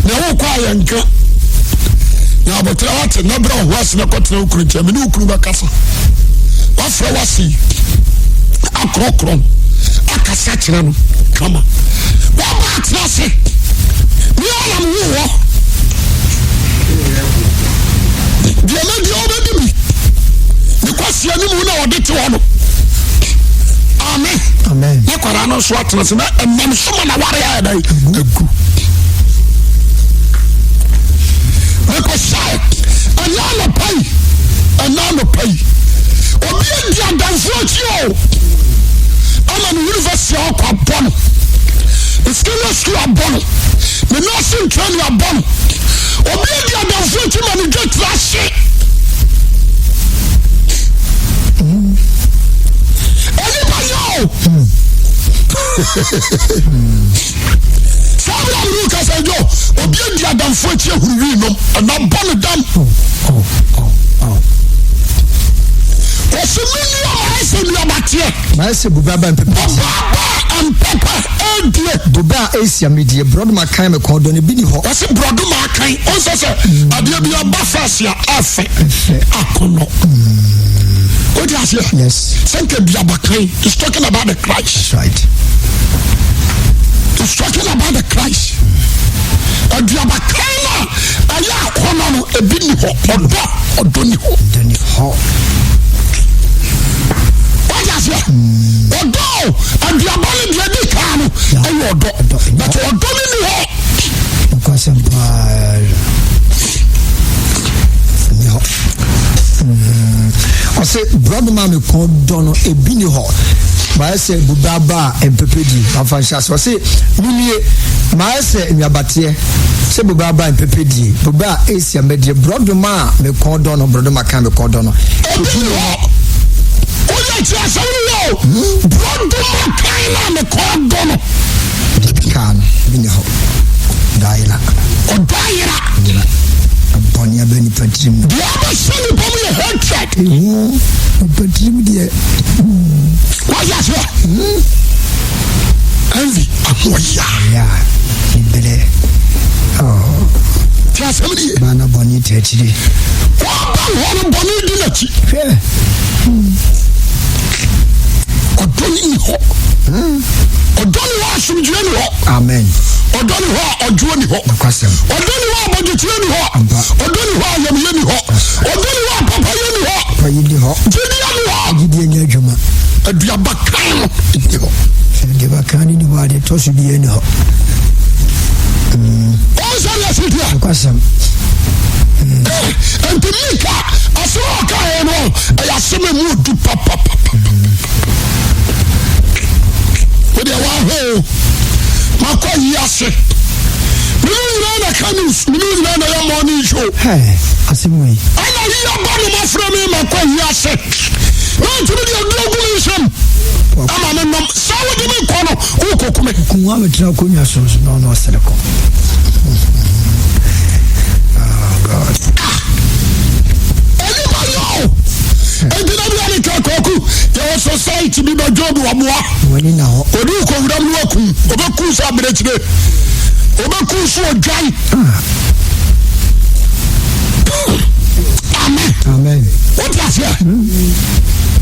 Na wokɔ a yɛnka. Na abɔtena wate na brɛ wo ho ase na kɔtena wo kunu nkyɛn. Me ne wo kunu bɛkasa. Wafrɛ wase yi akorɔkorɔ no akasa kyerɛ no kama. Waba atena ase. Me ara na mewo wɔ. Deɛ mɛdi ɔbɛdi bi. Ne kwasi anim na ɔde te hɔ no. Amen. Amen. Ne kwadaa no nso atena ase na ɛnam so ma na ware ayɛ dɛ agu. Mepɛ sɛ ɛna anɔpa yi ɛna anɔpa yi obi adi adamfo akyi o ama ne university a ɔkɔ abɔ no ne senior school abɔ no ne nursing training abɔ no obi adi adamfo akyi ma ne dwa tiri ase. Onipa yɛ o. Saa bere a mene wo kasa yi, obi adi adamfo akyi ahuru wii nom ɛna bɔ ne dam. Wɔsi me nua ma ayɛ sɛ nnuabateɛ. Mayɛ sɛ bobe aba mpɛpɛ. Bobe aba mpɛpɛ ɛredie. Bobe a ɛresi amedie. Borɔdoma kan me kɔn dɔ no bi ni hɔ. Wɔsi borɔdoma akan. Ɔnsɛ sɛ adeɛ bi aba fɛs a ɛfɛ. Akɔnɔ. Wode aseɛ? Yes. Sɛ nka duaba kan. He's talking about the Christ. That's right. He's talking about the Christ. Aduaba kan no a ɛyɛ akɔnɔ no ebi ni hɔ. Ɔdɔ ɔdɔ ni hɔ. Ɔdɔ ni hɔ. Wọ́n aseɛ. Ɔdɔ aduaba no deɛ di kan no ɛyɛ ɔdɔ. But ɔdɔ no ni hɔ. Nkwasɛm paa. Ni hɔ. Ɔse borɔdoma a me kɔn dɔ no ebi ni hɔ. Mayɛ sɛ bobe aba a mpɛpɛ di. Mafa nhyɛ ase. Ɔse menie mayɛ sɛ nnuabateɛ sɛ bobe aba a mpɛpɛ die. Bobe a esi amɛdie. Borɔdoma a me kɔn dɔ no borɔdoma kan me kɔn dɔ no. Ebi ni hɔ. Woyɛ ti asɛm no yɛ o. Borɔdoma kan na me kɔn dɔ no. Kaa no ebi ni hɔ. Ɔdɔ ayera. Ɔdɔ ayera. Ayera. Bɔne aba nipa tirim. Deɛ abɛhyɛ nipa mu yɛ hatred. Ehu nipa tirim deɛ. Wáyé aseɛ. Envy ahoɔya. Ya ne bere. Tí asɛm ni yɛ. Baana bɔne ti akyire. Wɔba hɔ no bɔne di n'akyi. Hwɛ. Ɔdɔ ni ni hɔ. Ɔdɔ ni hɔ asomdwoeɛ ni hɔ. Amen. Ɔdɔ ni hɔ a ɔdwoɔ ni hɔ. Nokwasɛm. Ɔdɔ ni hɔ a abɔdwoteɛ ni hɔ. Ampa. Ɔdɔ ni hɔ a ayamyɛ ni hɔ. Ɔdɔ ni hɔ a papayɛ ni hɔ. Papayɛ ni hɔ. Gyidie ni hɔ. Gyidie nyɛ adwuma. Aduaba kan no ni hɔ. Aduaba kan no ni hɔ a deɛ ɛtɔ so biara ni hɔ. Ɔn sɛ deɛ ɛsi teɛ. Nokwasɛm. Nti Mika asɛm a ɔkaeɛ no ɛyɛ asɛm a ɛmu ɔdu papapapa. Wodeɛ wahwɛ o, makɔ yi ase. Mene nyinaa na ka news, mene nyinaa na yɛ morning show. Asɛm wei. Ɛna yi aba no mafrɛ me makɔ yi ase. Na ntumi deɛ aduro gu me nsam. Ama me nom. Sɛ wode me kɔ no, wokɔku me. Kun wa bɛtena akonnwa so nso na ɔno ɔsere kɔ. Oh God. Ah! Onipa yɛ o. Enti na bia meka kwaku yɛwɔ society bi bɛdwo bi wɔboa. Wani na hɔ. Ɔde wokɔ wuram no wakum. Ɔbɛku sɛ aberɛkyire. Ɔbɛku so odwan. Ah. Amen. Amen. Wote aseɛ?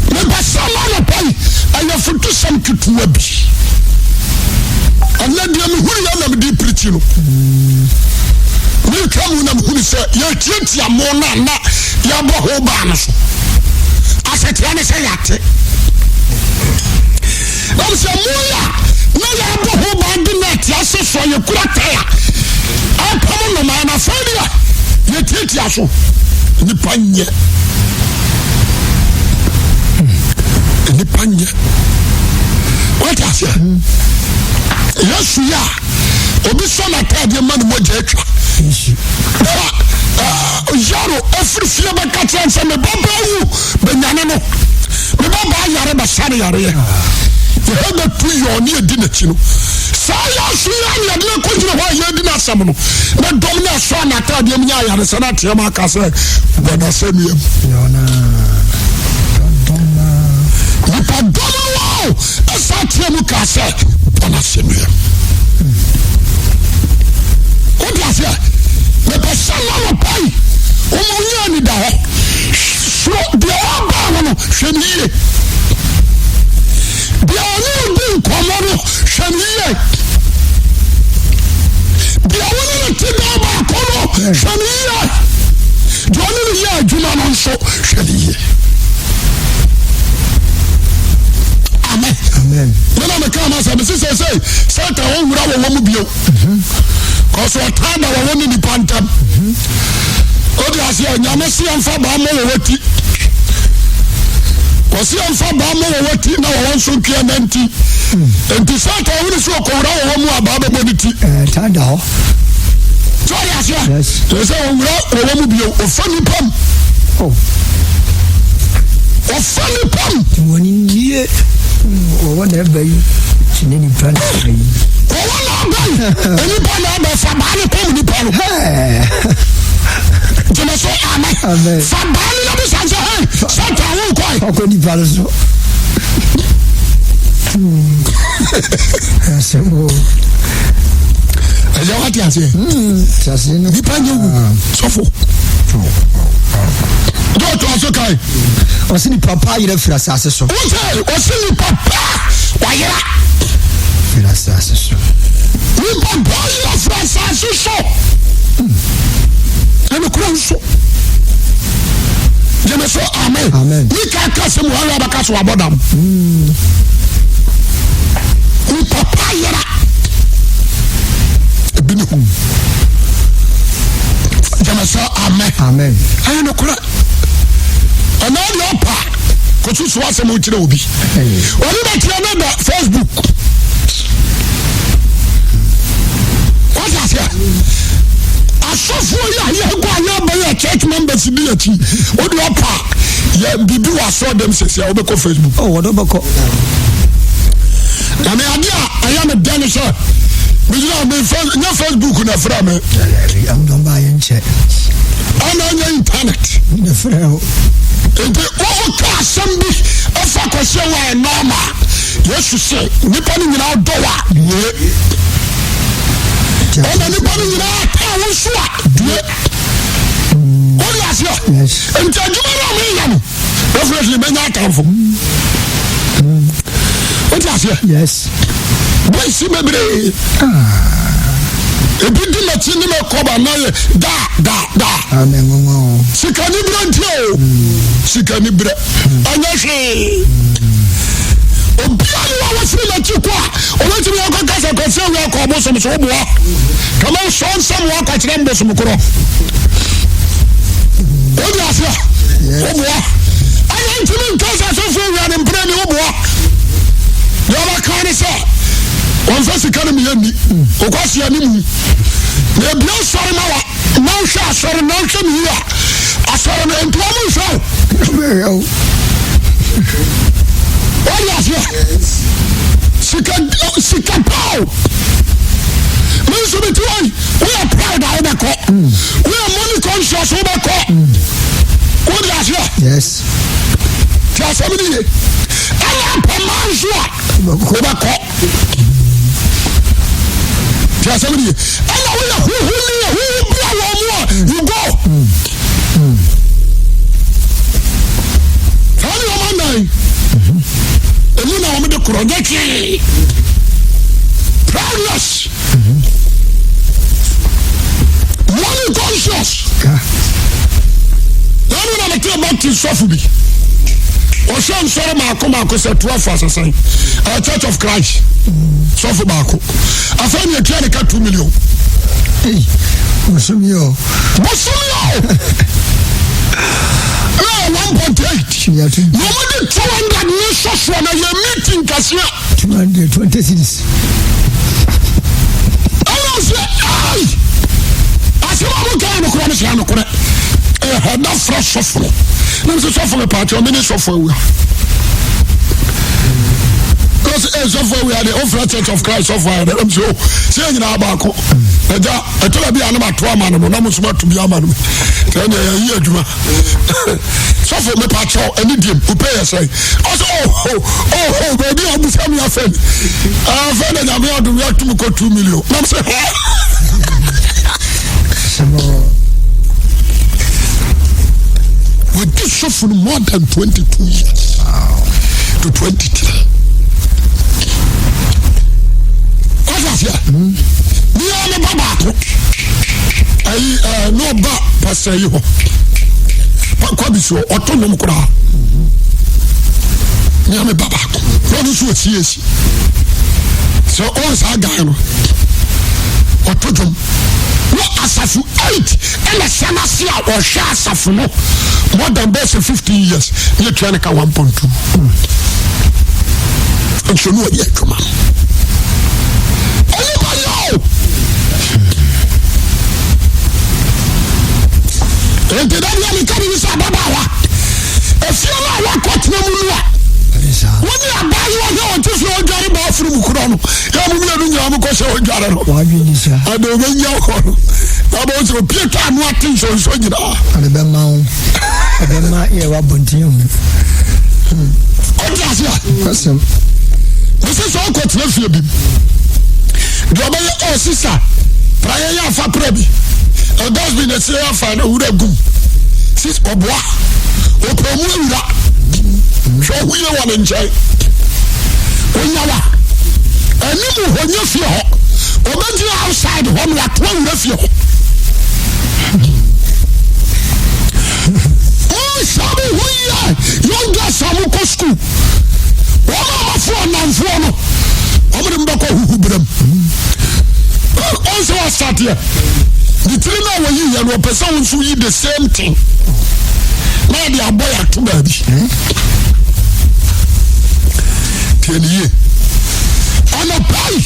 Mepɛ sɛ ma anɔpa yi ɛyɛ fotusɛm ketewa bi. Ɛnɛ deɛ mehunu yɛ na mede pirikyi no. Metwa mu na mehunu sɛ yɛtiatia mo no a na yɛbɔ ho baa no so. Aseteɛ ne sɛ yɛate. Nam sɛ mo yi a na yɛabɔ ho ban de nɛɛte ase so a yɛkura taya apam nnomaa no afei deɛ yɛtiatia so. Nnipa nyɛ. Nnipa nyɛ. Wate aseɛ? Yesu yɛ a obi sɔ n'ataadeɛ ma ne mogya atwa. Yaro afiri fie bɛka kyerɛ sɛ me ba baa wu bɛnyane no. Me ba baa yare bɛsa no yareɛ. Yɛhɛ bɛtu yɔɔ ne yɛdi n'akyi no. Saa Yesu yi a ne yɛde akɔgyina hɔ a yɛredi n'asɛm no, na dɔm no asɔ n'ataadeɛ mu nya ayaresa no ateam aka sɛ, bɔ n'asɛnnua mu. Nipa dɔm no a ɛsa ateam kaa sɛ, bɔ n'asɛnnua mu. Wode aseɛ? Mepɛ sɛ na nɔpa yi. hɔ. Suro deɛ ɔba ho no, hwɛ no yie. Deɛ ɔne odi nkɔmmɔ no, hwɛ no yie. Deɛ wo ne no te dan baako no, hwɛ no yie. Deɛ ɔne no yɛ adwuma no nso, hwɛ no yie. Amen. Amen. Me na meka ma sɛ mese sɛ sɛ Satan ɔnwura wɔ wɔ mu bio. Kɔso ɔtaa da wɔwɔ ne nipa ntam. Odi aseɛ nyame se yɛmfa baa mmɔ wɔwɔ ti. Ɔse yɛmfa baa mmɔ wɔwɔ ti na wɔwɔ nso ntwea nanti. Nti Satan ɔhunu sɛ ɔkɔwura wɔwɔ mu a baa bɛbɔ ne ti. Ɛɛ da hɔ. Sɛ ɔde aseɛ. Sɛ sɛ ɔwura wɔwɔ mu bio ɔfa nipa mu. Oh. Ɔfa nipa mu. Wɔn nie wɔwɔ na ɛba yi kyene nipa na ɛba yi. Wɔwɔ na aba yi nipa na ɛba fa baa ne kɔm nipa no. Gyeme so amen. Fa baa ne na bisa sɛ hɛn satan wo kɔe. Ɔkɔ nipa no so. Ɛyɛ wate aseɛ. Nipa nyɛ wu sɔfo. Dɔɔtɔ aso kae. Ɔsi nipa pa ayera firi asase so. Wosɛ ɔsi nipa pa wayera. Firi asase so. Nipa pa ayera firi asase so. Ɛna kura nso. Gyeme so amen. Amen. Nika ka sɛ mu ayɛ abɛka so abɔ dam. Nipa pa ayera. Ebi ne ho. Gyeme so amen. Amen. Ɛyɛ nokorɛ. Ɛnna deɛ ɔpa kɔsusu asɛm kyerɛ obi. Ɔne bɛteɛ ne da Facebook. Wate aseɛ? Asɔfoɔ yi a yɛkɔ a yɛbɛyɛ church members di akyi. Wode ɔpa yɛ biribi wɔ asɔre dɛm sɛsi a wobɛkɔ Facebook. Oh, wɔdɔ bɛkɔ. Na me adeɛ a ɛyɛ me dɛ ne sɛ megyina me nyɛ Facebook na ɛfrɛ me. Ɛna ɛnyɛ internet. Nti woka asɛm bi ɛfa kɔhyɛ wɔ a nɔɔma Yesu sɛ nnipa no nyinaa dɔ wa due. Ɛna nnipa no nyinaa taa wo nso a due. Wode aseɛ? Nti adwuma no a meyɛ no definitely mɛnya atamfo. Wote aseɛ? Yes. Boys bebree. Ebi di m'akyi ne me kɔba na yɛ da da da. Sika ni berɛ nti o. Sika ni berɛ. Ɛnyɛ hwee. Obia ne wa wɔfiri n'akyi kɔ a ɔbɛtumi akɔ kasa kɔsɛ wia kɔ ɔbosom so woboa. Kama nsɔ nsɛm wakɔkyerɛ mbosom korɔ. Wode aseɛ? Woboa. Ɛna ntumi nka sɛ asɔfoɔ wia ne mpena ni woboa. Deɛ ɔbɛka ne sɛ wɔmfa sika no meyɛ nni. Wokɔ aseɛ ne mu. Na ebia sɔre ma wa na wohwɛ asɔre na wohwɛ ne yie a asɔre no nti wɔn nhwɛ wo. Wode aseɛ? Sika sika paa o. Me nso mete hɔ yi, woyɛ proud a wobɛkɔ. Woyɛ money conscious wobɛkɔ. Wode aseɛ? Yes. Te asɛm no ye. Ɛna apɛmaa nso a wobɛkɔ. Te asɛm no ye. Ɛna woyɛ huhu ni yɛ huhu bi a wɔn mu a you go. Saa nneɛma nnan emu na wɔn de korɔ nyɛ hwee. Proudness. Money conscious. Nanu na mete Baptist sɔfo bi. Ɔhwɛ nsɔre maako maako sɛ 12 asesan. Uh, Church of Christ. Sɔfo baako. Afei ne atua ne ka 2 million. Hey, bosomi o. Bosomi o. Na 1.8. Na wɔn de 200 ne sɔfoɔ na yɛ meeting kɛseɛ. 220 cedis. Ɛna ɔsɛ ai asɛm a moka yɛ nokorɛ no sɛ nokorɛ ɛhɛ da frɛ sɔfo no na mesɛ sɔfo me paakyɛ ɔmene sɔfo awua ɔsɛ ɛ sɔfo awua deɛ wofrɛ Church of Christ sɔfo ayɛ dɛ ɛm sɛ o sɛ yɛ nyinaa baako agya ɛtɔla bi a ne mato ama no mo na mo nso mato bi ama no sɛ ɛneɛ yɛyi adwuma sɔfo mepa kyɛw ɛne diem wopɛ yɛ sɛn ɔsɛ oho oho baabi a ɔbusa mi afɛ ni afɛ na nyame adom yɛatom kɔ 2 million nam sɛ hɛ Wadi sɔfo no more than 22 years to 23. Wọ́n aseɛ. Ní yẹn ne ba baako. Ayi ɛɛ ní ɔba pàṣẹ yi hɔ. Kwabi so ɔtɔ nnwom koraa. Ní yẹn ne ba baako. Ní ɔno nso wɔ CAC. Sɛ ɔwɔ saa guy no ɔtɔ dwom. Wɔ asafo 8 ɛna hyɛ n'ase a ɔhwɛ asafo no more than bɛyɛ sɛ 15 years ne yɛtua ne ka 1.2 nso ne ɔyɛ adwuma no onipa yɛ o nti da bia meka biribi sɛ ababaawa efie no a wakɔtena mu no a wone abaayewa hwɛ ɔte fie ɔdware bathroom korɔ no yɛ mo mmienu nyinaa mo kɔ sɛ ɔdware no ade ɔbɛnya hɔ no na bɛ sɛ opie tɔ ano ate nsonso nyinaa ɔde bɛma wo ɔbɛma yɛ wabɔnten hu ɔde ase a kwasɛm mesɛ sɛ ɔkɔtena fie bi deɛ ɔbɛyɛ ɔ sisa prayɛ yɛ afa pra bi dustbin ɛsɛ yɛ afa na wura gum sis ɔboa ɔpɛ mu awura hwɛ ɔho yie wɔ ne nkyɛn onyawa anim hɔ nyɛ fie hɔ ɔbɛgyina outside hɔ na wato awura fie hɔ monhwɛ mo ho yie young girls a mokɔ school wɔn a wɔfo ɔnamfoɔ no wɔn de mbɛkɔ huhu berɛm ɔnsɛ wɔasateɛ ne tiri no a wɔyi yɛ no ɔpɛ sɛ wo nso yi the same thing na ɔde abɔ yɛ ato baabi tie ne yie anɔpa yi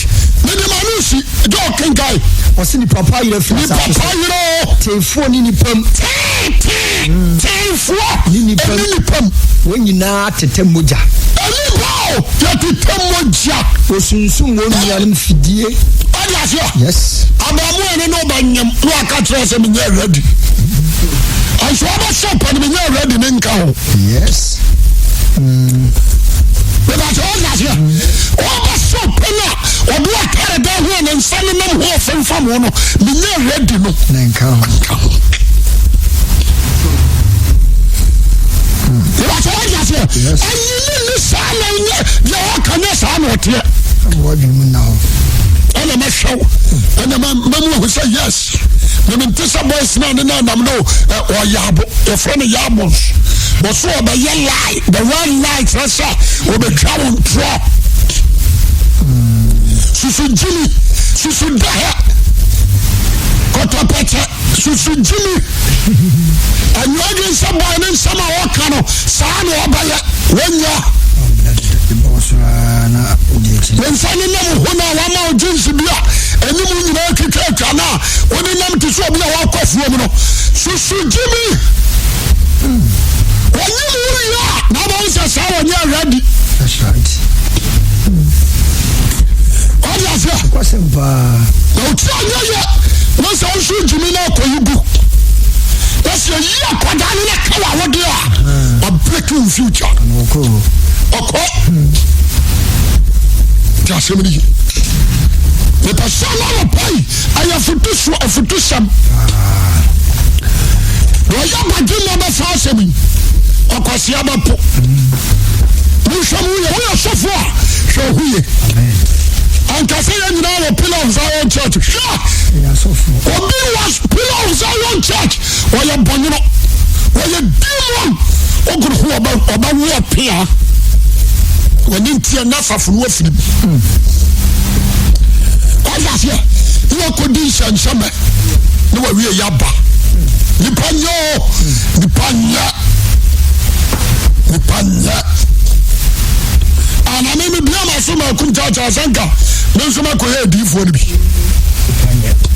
mede ma no si gye ɔkenkae ɔse nipa pa yerɛ firi nipa asase pa so yerɛ o teefoɔ ne nipa mu teetee teefoɔ Ne nipa ɛne nipa mu wɔn nyinaa tetɛ mogya ɛnipa o yɛtetɛ mogya wɔsunsum wɔn nuanom fidie ɔde aseɛ yes abaamuwa no ne ɔba nyam na waka kyerɛ sɛ menyɛ ready nso ɔbɛsɔ pɛ no menyɛ ready ne nka ho yes bɛbɛsɛ ɔde aseɛ ɔbɛsɔ pɛ no a ɔde atare da ho a ne nsa ne nam ho ɔfemfam ho no menyɛ ready no na nka ho nka ho bɛbɛsɛ ɔde aseɛ Yes. ɛnyi ne ne saa na nyɛ deɛ ɔka nyɛ saa na ɔteɛ ɛma wɔadwene mu nna hɔ ɛna mɛhwɛ wo ɛna mamu ahu sɛ yes na mente sɛ boys no ne no anam no ɔyɛ abo yɛfrɛ no yabos wɔso ɔbɛyɛ lie the word lie kyerɛ sɛ wɔbɛtwa wo ntorɔ susu gyimi susu dahɛ kɔtɔpɛkyɛ susu gyimi ɛnyɛ adwene sɛ boy ne nsɛm a wɔka no saa na ɔbɛyɛ wɔnya ɛbɔ so ara na wode akyi ne nsa ne nam ho no a wama wo jeans bi a anim nyinaa twitwa atwa no a wode nam te sɛ obi a wakɔ afuom no susu gyimi wɔnyim wo wie a na wobɛhu sɛ saa wɔnyɛ ready that's right ɔde aseɛ kwasɛm paa na wotiri anyɛ yɛ na sɛ wo nso gyimi no akɔyi gu na sɛ yi akwadaa no na ka wawode a wabreak wo future ɔkɔ ɔkɔ nti asɛm no ye mepɛ sɛ no anɔpa yi ɛyɛ afotuso afotusɛm na ɔyɛ abadwe ma bɛfa asɛm yi ɔkwasea bɛpo monhwɛ mo yɛ woyɛ sɔfo a hwɛ ho ye anka sɛ yɛ nyinaa wɔ Pillar of Zion Church hwɛ ɛyɛ asɔfoɔ obi wɔ Pillar of Zion Church ɔyɛ bɔnwono ɔyɛ demon ɔgoro ho ɔbɛ ɔbɛwo ɔpea wɔne ntiɛ n'asafo no afiri mu ɔyɛ aseɛ ne wakɔdi nhyɛnhyɛmɛ ne wawie yaba nipa nyɛ o nipa nyɛ nipa nyɛ aname mi bia ma so ma akum kyaakyaa sɛ nka me nso makɔyɛ adiyifoɔ no bi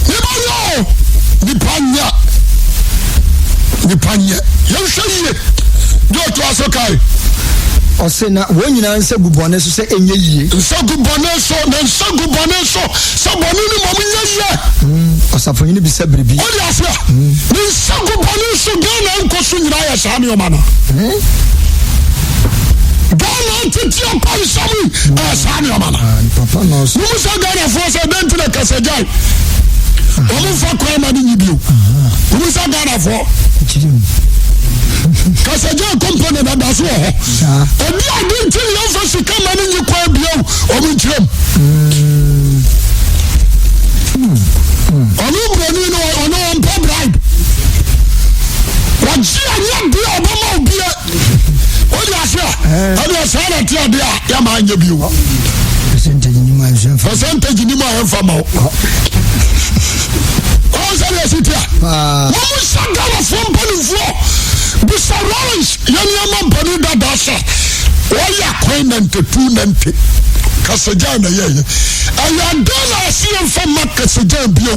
nipa nyɛ o nipa nyɛ nipa nyɛ yɛnhwɛ yie deɛ ɔtoa so kae ɔse na wɔn nyinaa nsa gu bɔne so sɛ ɛnyɛ yie nsa gu bɔne so na nsa gu bɔne so sɛ bɔne no mmom nyɛ yie ɔsafohene bisa biribi wode aseɛ ne nsa gu bɔne so Ghana nkɔ so nyinaa yɛ saa nneɔma no Ghana tete apansam yi ɛyɛ saa nneɔma no papa na ɔso womu sɛ Ghanafoɔ sɛ dɛn nti na kasa gyae wɔn mfa kwan ma no nyi bio womu sɛ Ghanafoɔ kyerɛ mu. Kasagya company na da so wɔ hɔ. Ebi ade nti ne yɛmfa sika ma no nyi kwan bio ɔmo nkyerɛ mu. Ɔno buroni no ɔno ɔmpɛ bribe. Wɔgye anyɛ deɛ ɔbɛma obie. Wode ase a ɛdeɛ saa na te adeɛ a yɛma anyɛ bio. Percentage ni mu a yɛmfa. Percentage ni mu a yɛmfa ma wo. Ɔn sɛ deɛ ɛsi tia. Wɔn mo nhyɛ Ghanafoɔ mpanimfoɔ bisa Lawrence yɛn nneɛma mpanin dada sɛ wɔyɛ akwan 92 90 kasagyan na yɛyɛ. Ɛyɛ adan na ɔsi yɛn fa ma kasagyan bio.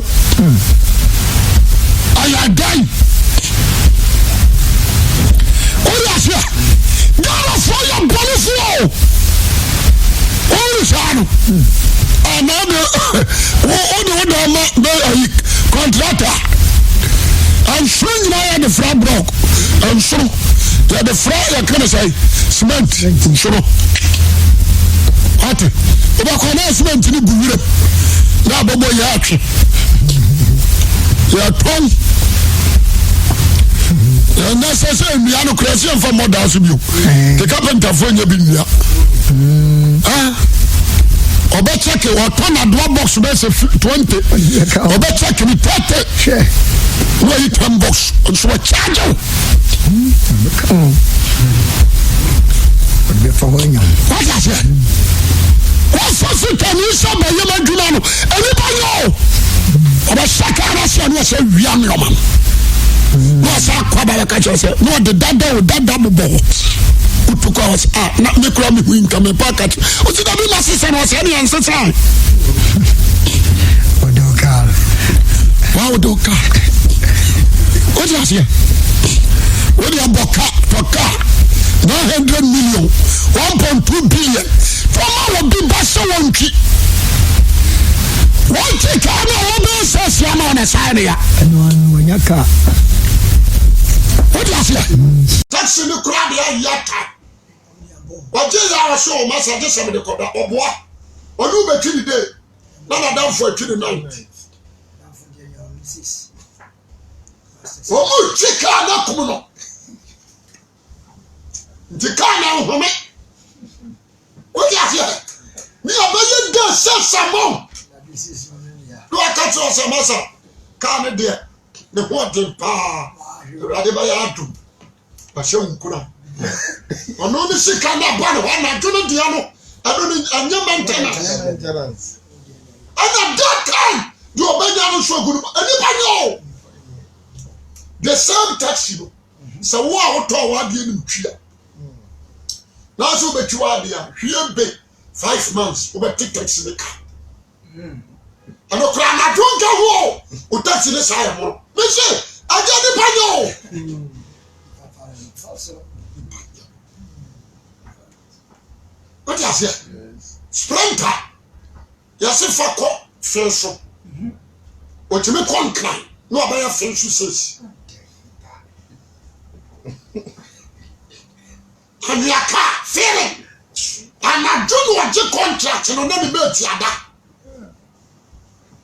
Ɛyɛ adan. Wode aseɛ Ghanafoɔ yɛ bɔnefoɔ o. Wone saa no. Anaa de wode wo dan ma bɛ ayi kɔntrata. Nsono nyinaa yɛde fra brɔk. Nsono yɛde fra yɛka no sɛ cement nsono. Ate wobɛkɔ na cement no gu wuram na abɛbɔ yɛ atwe. Yɛtɔn. Ɛnɛ sɛ sɛ nnua no koraa sɛ yɛmfa mmɔ daa so bio. Te kapentafoɔ nyɛ bi nnua. Ɔbɛkyɛke ɔtɔ nadoa box bɛyɛ sɛ 20. Ɔbɛkyɛke ne 30. Na wayi 10 box nso wɔkyagye wo. Wate aseɛ? Wɔfa sitani sɛ bɛyɛ adwuma no nnipa nyɛ o. Ɔbɛhyɛ kaa no ase a na ɔsɛ wia nneɛma no. Na ɔsɛ akɔ aba bɛka kyerɛ sɛ na ɔde dada o dada bobɔ hɔ. Wotu kɔ ɔsɛ a na me kura me hu nka me pa ka kyerɛ. Ɔsi dabi ma sesa na ɔsɛ ɛne ɛnsesa. Ɔde wo kaa. Wa ɔde wo kaa. Wode aseɛ. Wode abɔ ka tɔ kaa 900 million 1.2 billion. Fama wɔ bi ba sɛ wɔntwi. Wɔntwi kaa no a wɔbɛyɛ sɛ asia ma ɔna saa ne ya. Ɛno ano wɔnya kaa. Wode aseɛ. Taxi no koraa deɛ ayɛ ata. Ɔgye yɛ a ɔsɛ ɔma sɛ gye sɛ mede kɔda ɔboa. Ɔne wobɛtwi ne day na nadamfo atwi ne night. Wɔn twi kaa no akum no. Nti kaa no nhome. Wode aseɛ? Ne yɛbɛyɛ dɛ sɛ samɔn. Na waka kyerɛ sɛ masa kaa no deɛ ne ho ɔden paa. Awurade bɛyɛ adom. Wahyɛ wo nkura. Ɔno ne sika no aba ne hɔ anadwo no deɛ no ɛno no ɛnyɛ maintenance. Ɛna that time deɛ ɔbɛnya no nso agu no nnipa nyɛ o. The same taxi no sɛ wo a wotɔɔ w'adeɛ no twi a nanso wobɛtwi w'adeɛ a hwie be 5 months wobɛte taxi no ka. Ɛno koraa anadwo nka ho o wo taxi no saa yɛ mono. Mese ɛnyɛ nnipa nyɛ o. Wote aseɛ? Sprinter yɛse fa kɔ fe so. Otumi kɔ nkran na ɔbɛyɛ fe so sesi. Anwea kaa feeling. Anadwo na ɔgye contract no na ne mate ada.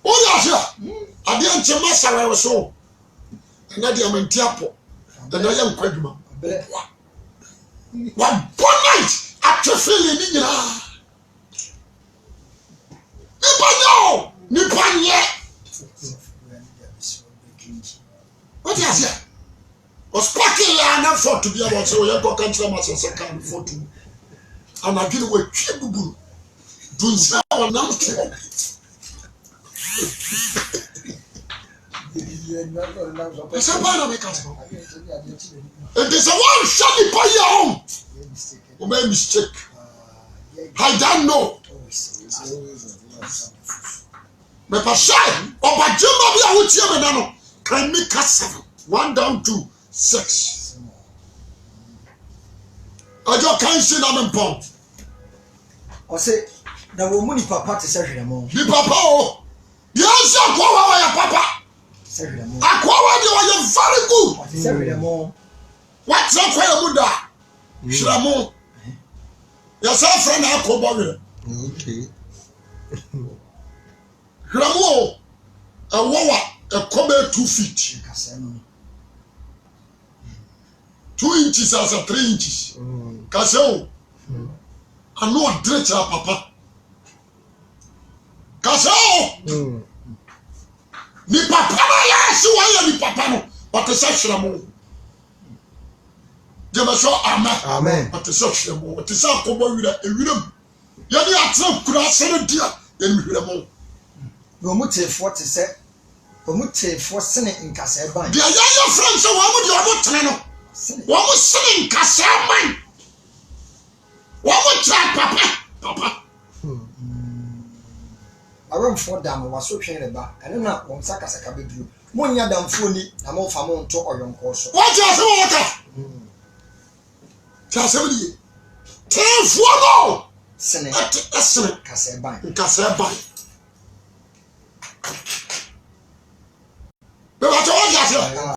Wote aseɛ? Adeɛ nkye ma sɛ wo so. Ɛnɛ deɛ mente apɔ. Ɛnɛ yɛ nkɔ adwuma. Boa. Wabɔ night atwe feeling ne nyinaa. Nipa nyɛ o, nipa nyɛ. Wote aseɛ? Ɔspake yɛ a na fɔto bi a wɔsɛ ɔyɛ nkɔka nkyerɛ ma sɛ sɛ kaa no fɔto mu. Anadwo no watwi bubu no. Dunsia ɔnam toɔ. Asɛm paa na meka sɛ. Nti sɛ wɔnhwɛ nipa yi a ɔn, wɔbɛyɛ mistake. I don't know. Mepɛ sɛ ɔbagyema bi a wotie me na no kan Mika 7 1 down to 6. Ɔjɔ kan si na mempɔn. Ɔse na wɔn mu nipa pa te sɛ hwerɛmo. Nipa pa o. Deɛ ɔsi akoa wa ɔyɛ papa. Sɛ hwerɛmo. Akoa wa deɛ ɔyɛ very good. Ɔte sɛ hwerɛmo. Watena kwaeɛ mu da. Hwerɛmo. Yɛsɛ afrɛ na akɔ bɔ werɛ. Okay. Hwerɛmo o. Ɛwɔ wa ɛkɔ bɛyɛ 2 feet. 2 inches asa 3 inches. Kasɛ o, ano ɔdere kyerɛ papa. Kasɛ o, nipa pa no yɛ ase wɔyɛ nipa pa no, ɔte sɛ hwerɛmo. Gyeme so amen. Ɔte sɛ hwerɛmo, ɔte sɛ akɔbɔ wira ewiram. Yɛne atena kura ase no deɛ yɛnim hwerɛmo. Na wɔn teefoɔ te sɛ wɔn teefoɔ sene nkasɛɛ ban. Deɛ yɛyɛ frɛ no sɛ wɔn deɛ wɔn tene no, wɔn sene nkasɛɛ ban. Wɔn kyerɛ papa papa. Awɛmfoɔ da no, w'asotwe reba, ɛno na wɔn sakasaka bɛduru. Monnye adamfoɔ nni, na mommfa mo nto ɔyɔnkoɔ so. Woate asɛm a wɔka? Te asɛm no ye. Teefoɔ no sene ɛte ɛsene nkasɛɛ ban. Nkasɛɛ ban. Bɛbɛtɛ wɔte aseɛ.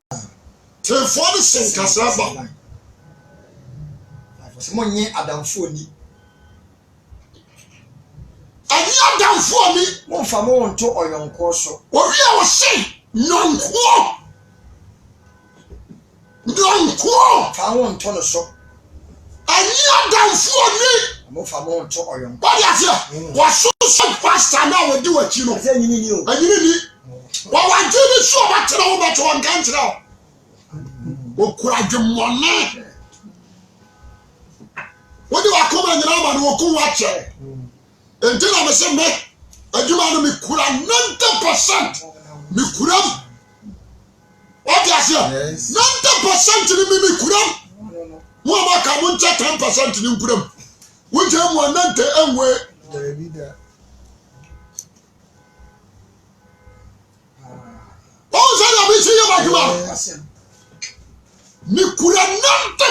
Teefoɔ no se nkasɛɛ ban. Monnye adamfoɔ nni. Ɛnyɛ adamfoɔ ni. Mommfa mo ho nto ɔyɔnkoɔ so. Owi a ɔse nyɔnkoɔ. Nyɔnkoɔ. Fa wo ho nto no so. Ɛnyɛ adamfoɔ ni. Momfa mo ho nto ɔyɔnkoɔ. Wode aseɛ? Wɔso sɛ pastor no a wɔdi w'akyi no. Ɛsɛ nyini ni o. Ɛnyini ni. Wɔwɔ adwene bi so a wɔbɛtena wo bɛto wɔn nka nkyerɛ wo. Wɔkura adwemmɔne. Wode w'akoma nyinaa ma no wɔku wo akyɛ. Enti na mese me adwuma no mekura 90% mekura mu. Wate aseɛ? 90% no me mekura mu. Mo a moaka mo nkyɛ 10% no nkura mu. Wogya mu a 90 ɛnwe. Wɔn sɛ deɛ mesi yɛ m'adwuma no. Mekura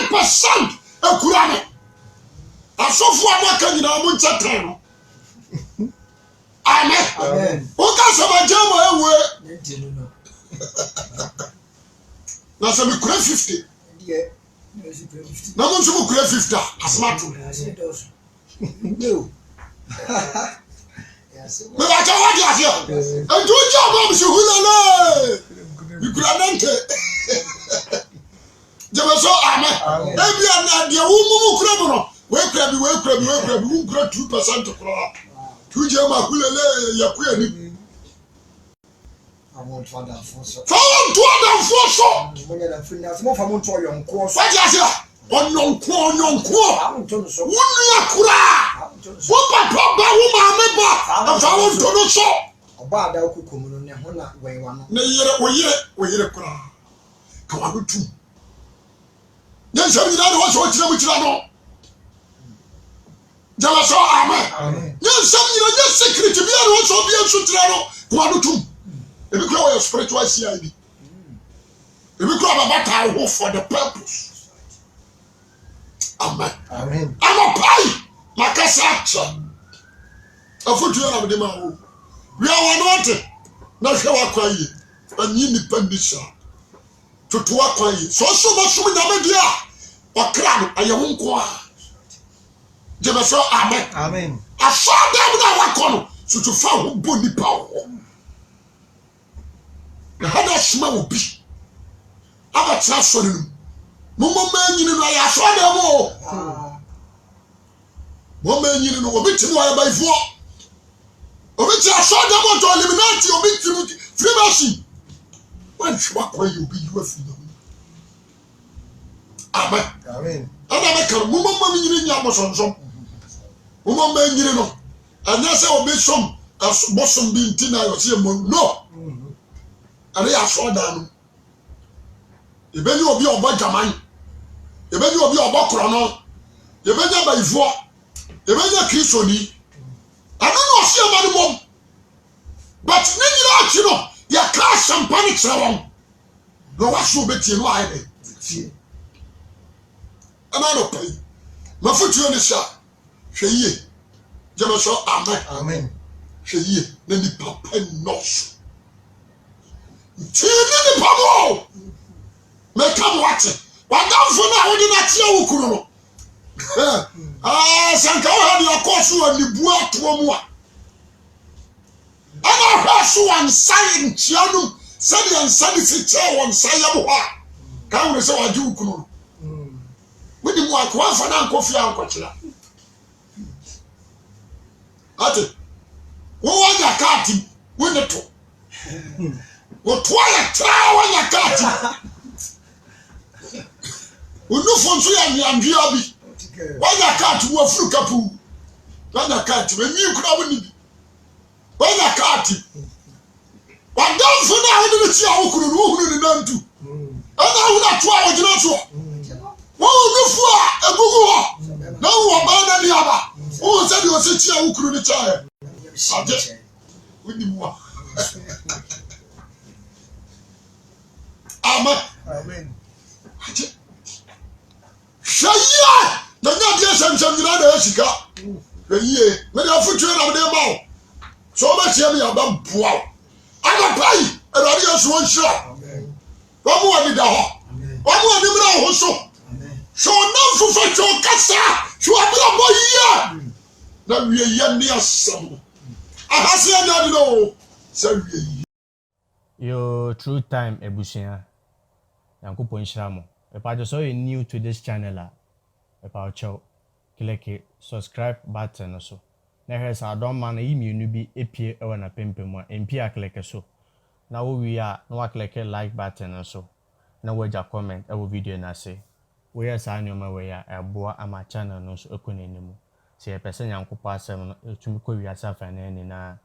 90% ekura me. Asɔfo a moaka nyinaa mo nkyɛ tɛn no. Amen. Woka sɛ magya mu ɛwue. Na sɛ mekura 50. Na mo nso mokura 50 a asɛm ato. Mebakyɛ wode aseɛ. Nti wogye ɔma m sɛ hulele. Mekura nante. Gyeme so amen. Ebia na deɛ wo mu mu kura mu no, wei kura bi, wei kura bi, wei kura bi, wo nkura 2% koraa. Tu gye ma hulele yɛkɔ anim. Fa wo nto adamfoɔ so. Fa wo nto adamfoɔ so. Mo nyɛ adamfoɔ nyinaa so mo fa mo nto ɔyɔnkoɔ so. Wate aseɛ? Ɔyɔnkoɔ, ɔyɔnkoɔ. Fa wo nto no so. Wo nua koraa. Wo papa ba, wo maame ba. Fa wo nto no so. Ɔbaa da wo koko mu no, ne ho na wɛn w'ano. Ne yere, wo yere, wo yere koraa. Ka w'ano tum. Nyɛ nsɛm nyinaa na wɔsɛ ɔkyerɛ mu kyerɛ no. Gyama sɛ amen. Nyɛ nsɛm nyinaa nyɛ secret bi a na wɔsɛ obi nso kyerɛ no. Ka w'ano tum. Ebi kura wɔyɛ spiritual CID. Ebi kura bɛba taa ho for the purpose. Amen. Anɔpa yi makasa akyɛ. Afotuo na mede ma wo. Wia w'ano ate na hwɛ w'akwan yie. Anyi nnipa nni saa. Toto w'akwan yie. Sɛ ɔsɛ ɔbɛsom Nyame deɛ a, ɔkra no ɛyɛ wo nko a. Gyeme so amen. Amen. Asɔɔdan mu no a wakɔ no, susu fa ho bɔ nnipa wɔ hɔ. Na ha na asoma obi abɛtena asɔre no mu. Mommɔ mma nyini no ɛyɛ asɔɔdan mu o. Mommɔ nyini no obi te mu ɔyɛ bayifoɔ. Obi te asɔɔdan mu ɔtɔ eliminati obi te mu Freemason. Wanhwɛ wakwan yɛ obi yi wafiri nyame. Amen. Amen. Ɛna meka no mommɔ mma nyini nyɛ abosonsom. Mommɔ mma nyini no ɛnyɛ sɛ obi som bosom bi nti na ɔsɛ yɛ mmɔ no. Ɛno yɛ asɔɔdan no. Yɛbɛnya obi a ɔbɔ dwaman. Yɛbɛnya obi a ɔbɔ korɔno. Yɛbɛnya bayifoɔ. Yɛbɛnya kristoni. Ɛno na ɔsi ɛma no mmom. But ne nyinaa akyi no, yɛka asɛmpa no kyerɛ wɔn. Na ɔwa so ɔbɛtie no ayɛ dɛ. Tie. Ɛna anɔpa yi, mafotuo ne sɛ, hwɛ yie. Gyeme so amen. Amen. Hwɛ yie na nipa pɛ nnɔɔso. Nti ne nipa mu o. Meka mo ate. W'adamfo no a wode no akyerɛ wo kunu no. Sɛ nka wohɛ deɛ ɔkɔɔ so wɔ anibuo atoɔ mu a. Ɛna ɔhwɛɛ so wɔ nsa nkyea no mu sɛdeɛ nsa no si kyɛɛ wɔ nsa yam hɔ a, ka hunu sɛ wagye wo kunu no. Wonim a, nka woamfa no ankɔ fie ankɔkyea. Ate? Wo wanya kaa tim, wo ne to. Wo to ayɛ traa wanya kaa tim. Wo nufo nso yɛ nweanwea bi. Wanya kaa tim, wafuru kapu. Wanya kaa tim, enwi kura wo ni bi. Wanya kaa tim. W'adamfo no a wode no kyia wo kunu no, wohunu ne nantu. Ɛna wohunu ato a ɔgyina soɔ. Wohu nufu a ɛgugu hɔ na wohu ɔbaa no ani aba. Wohu sɛdeɛ ɔsi kyia wo kunu no kyɛɛ. Ade, wonim wa. Amen. Ade. Hwɛ yie na nya adeɛ hyɛmhyɛm nyinaa na ɛyɛ sika. Hwɛ yie. Mede afotuo na mede ma wo. Sɛ wobɛhyia me a bɛboa wo. Anɔpa yi, Awurade Yesu ɔnhyira wo. Wɔn ani da hɔ. Wɔn ani mmra wo ho so. Hwɛ wo nnamfo fa, hwɛ wo kasa, hwɛ w'abrabɔ yie. Na wie yɛ ne asɛm no. Aha sɛ ɛnyɛ ade no o, sɛ wie yie. Yoo true time abusua Nyankopɔn nhyira mo. Mepakyɛw sɛ woyɛ new to this channel a mepawokyɛw kleke subscribe button no so na hwɛ sɛ adɔmma no yi mienu bi epue wɔ n'apampam a empue a kleke so na wo wie a na woakleke like button no so na woagya comment wɔ video no ase. Woyɛ saa nnoɔma wei a ɛboa ama channel no nso kɔ n'anim. Sɛ yɛpɛ sɛ Nyankopɔn asɛm no tumi kɔ wiase afanan nyinaa a.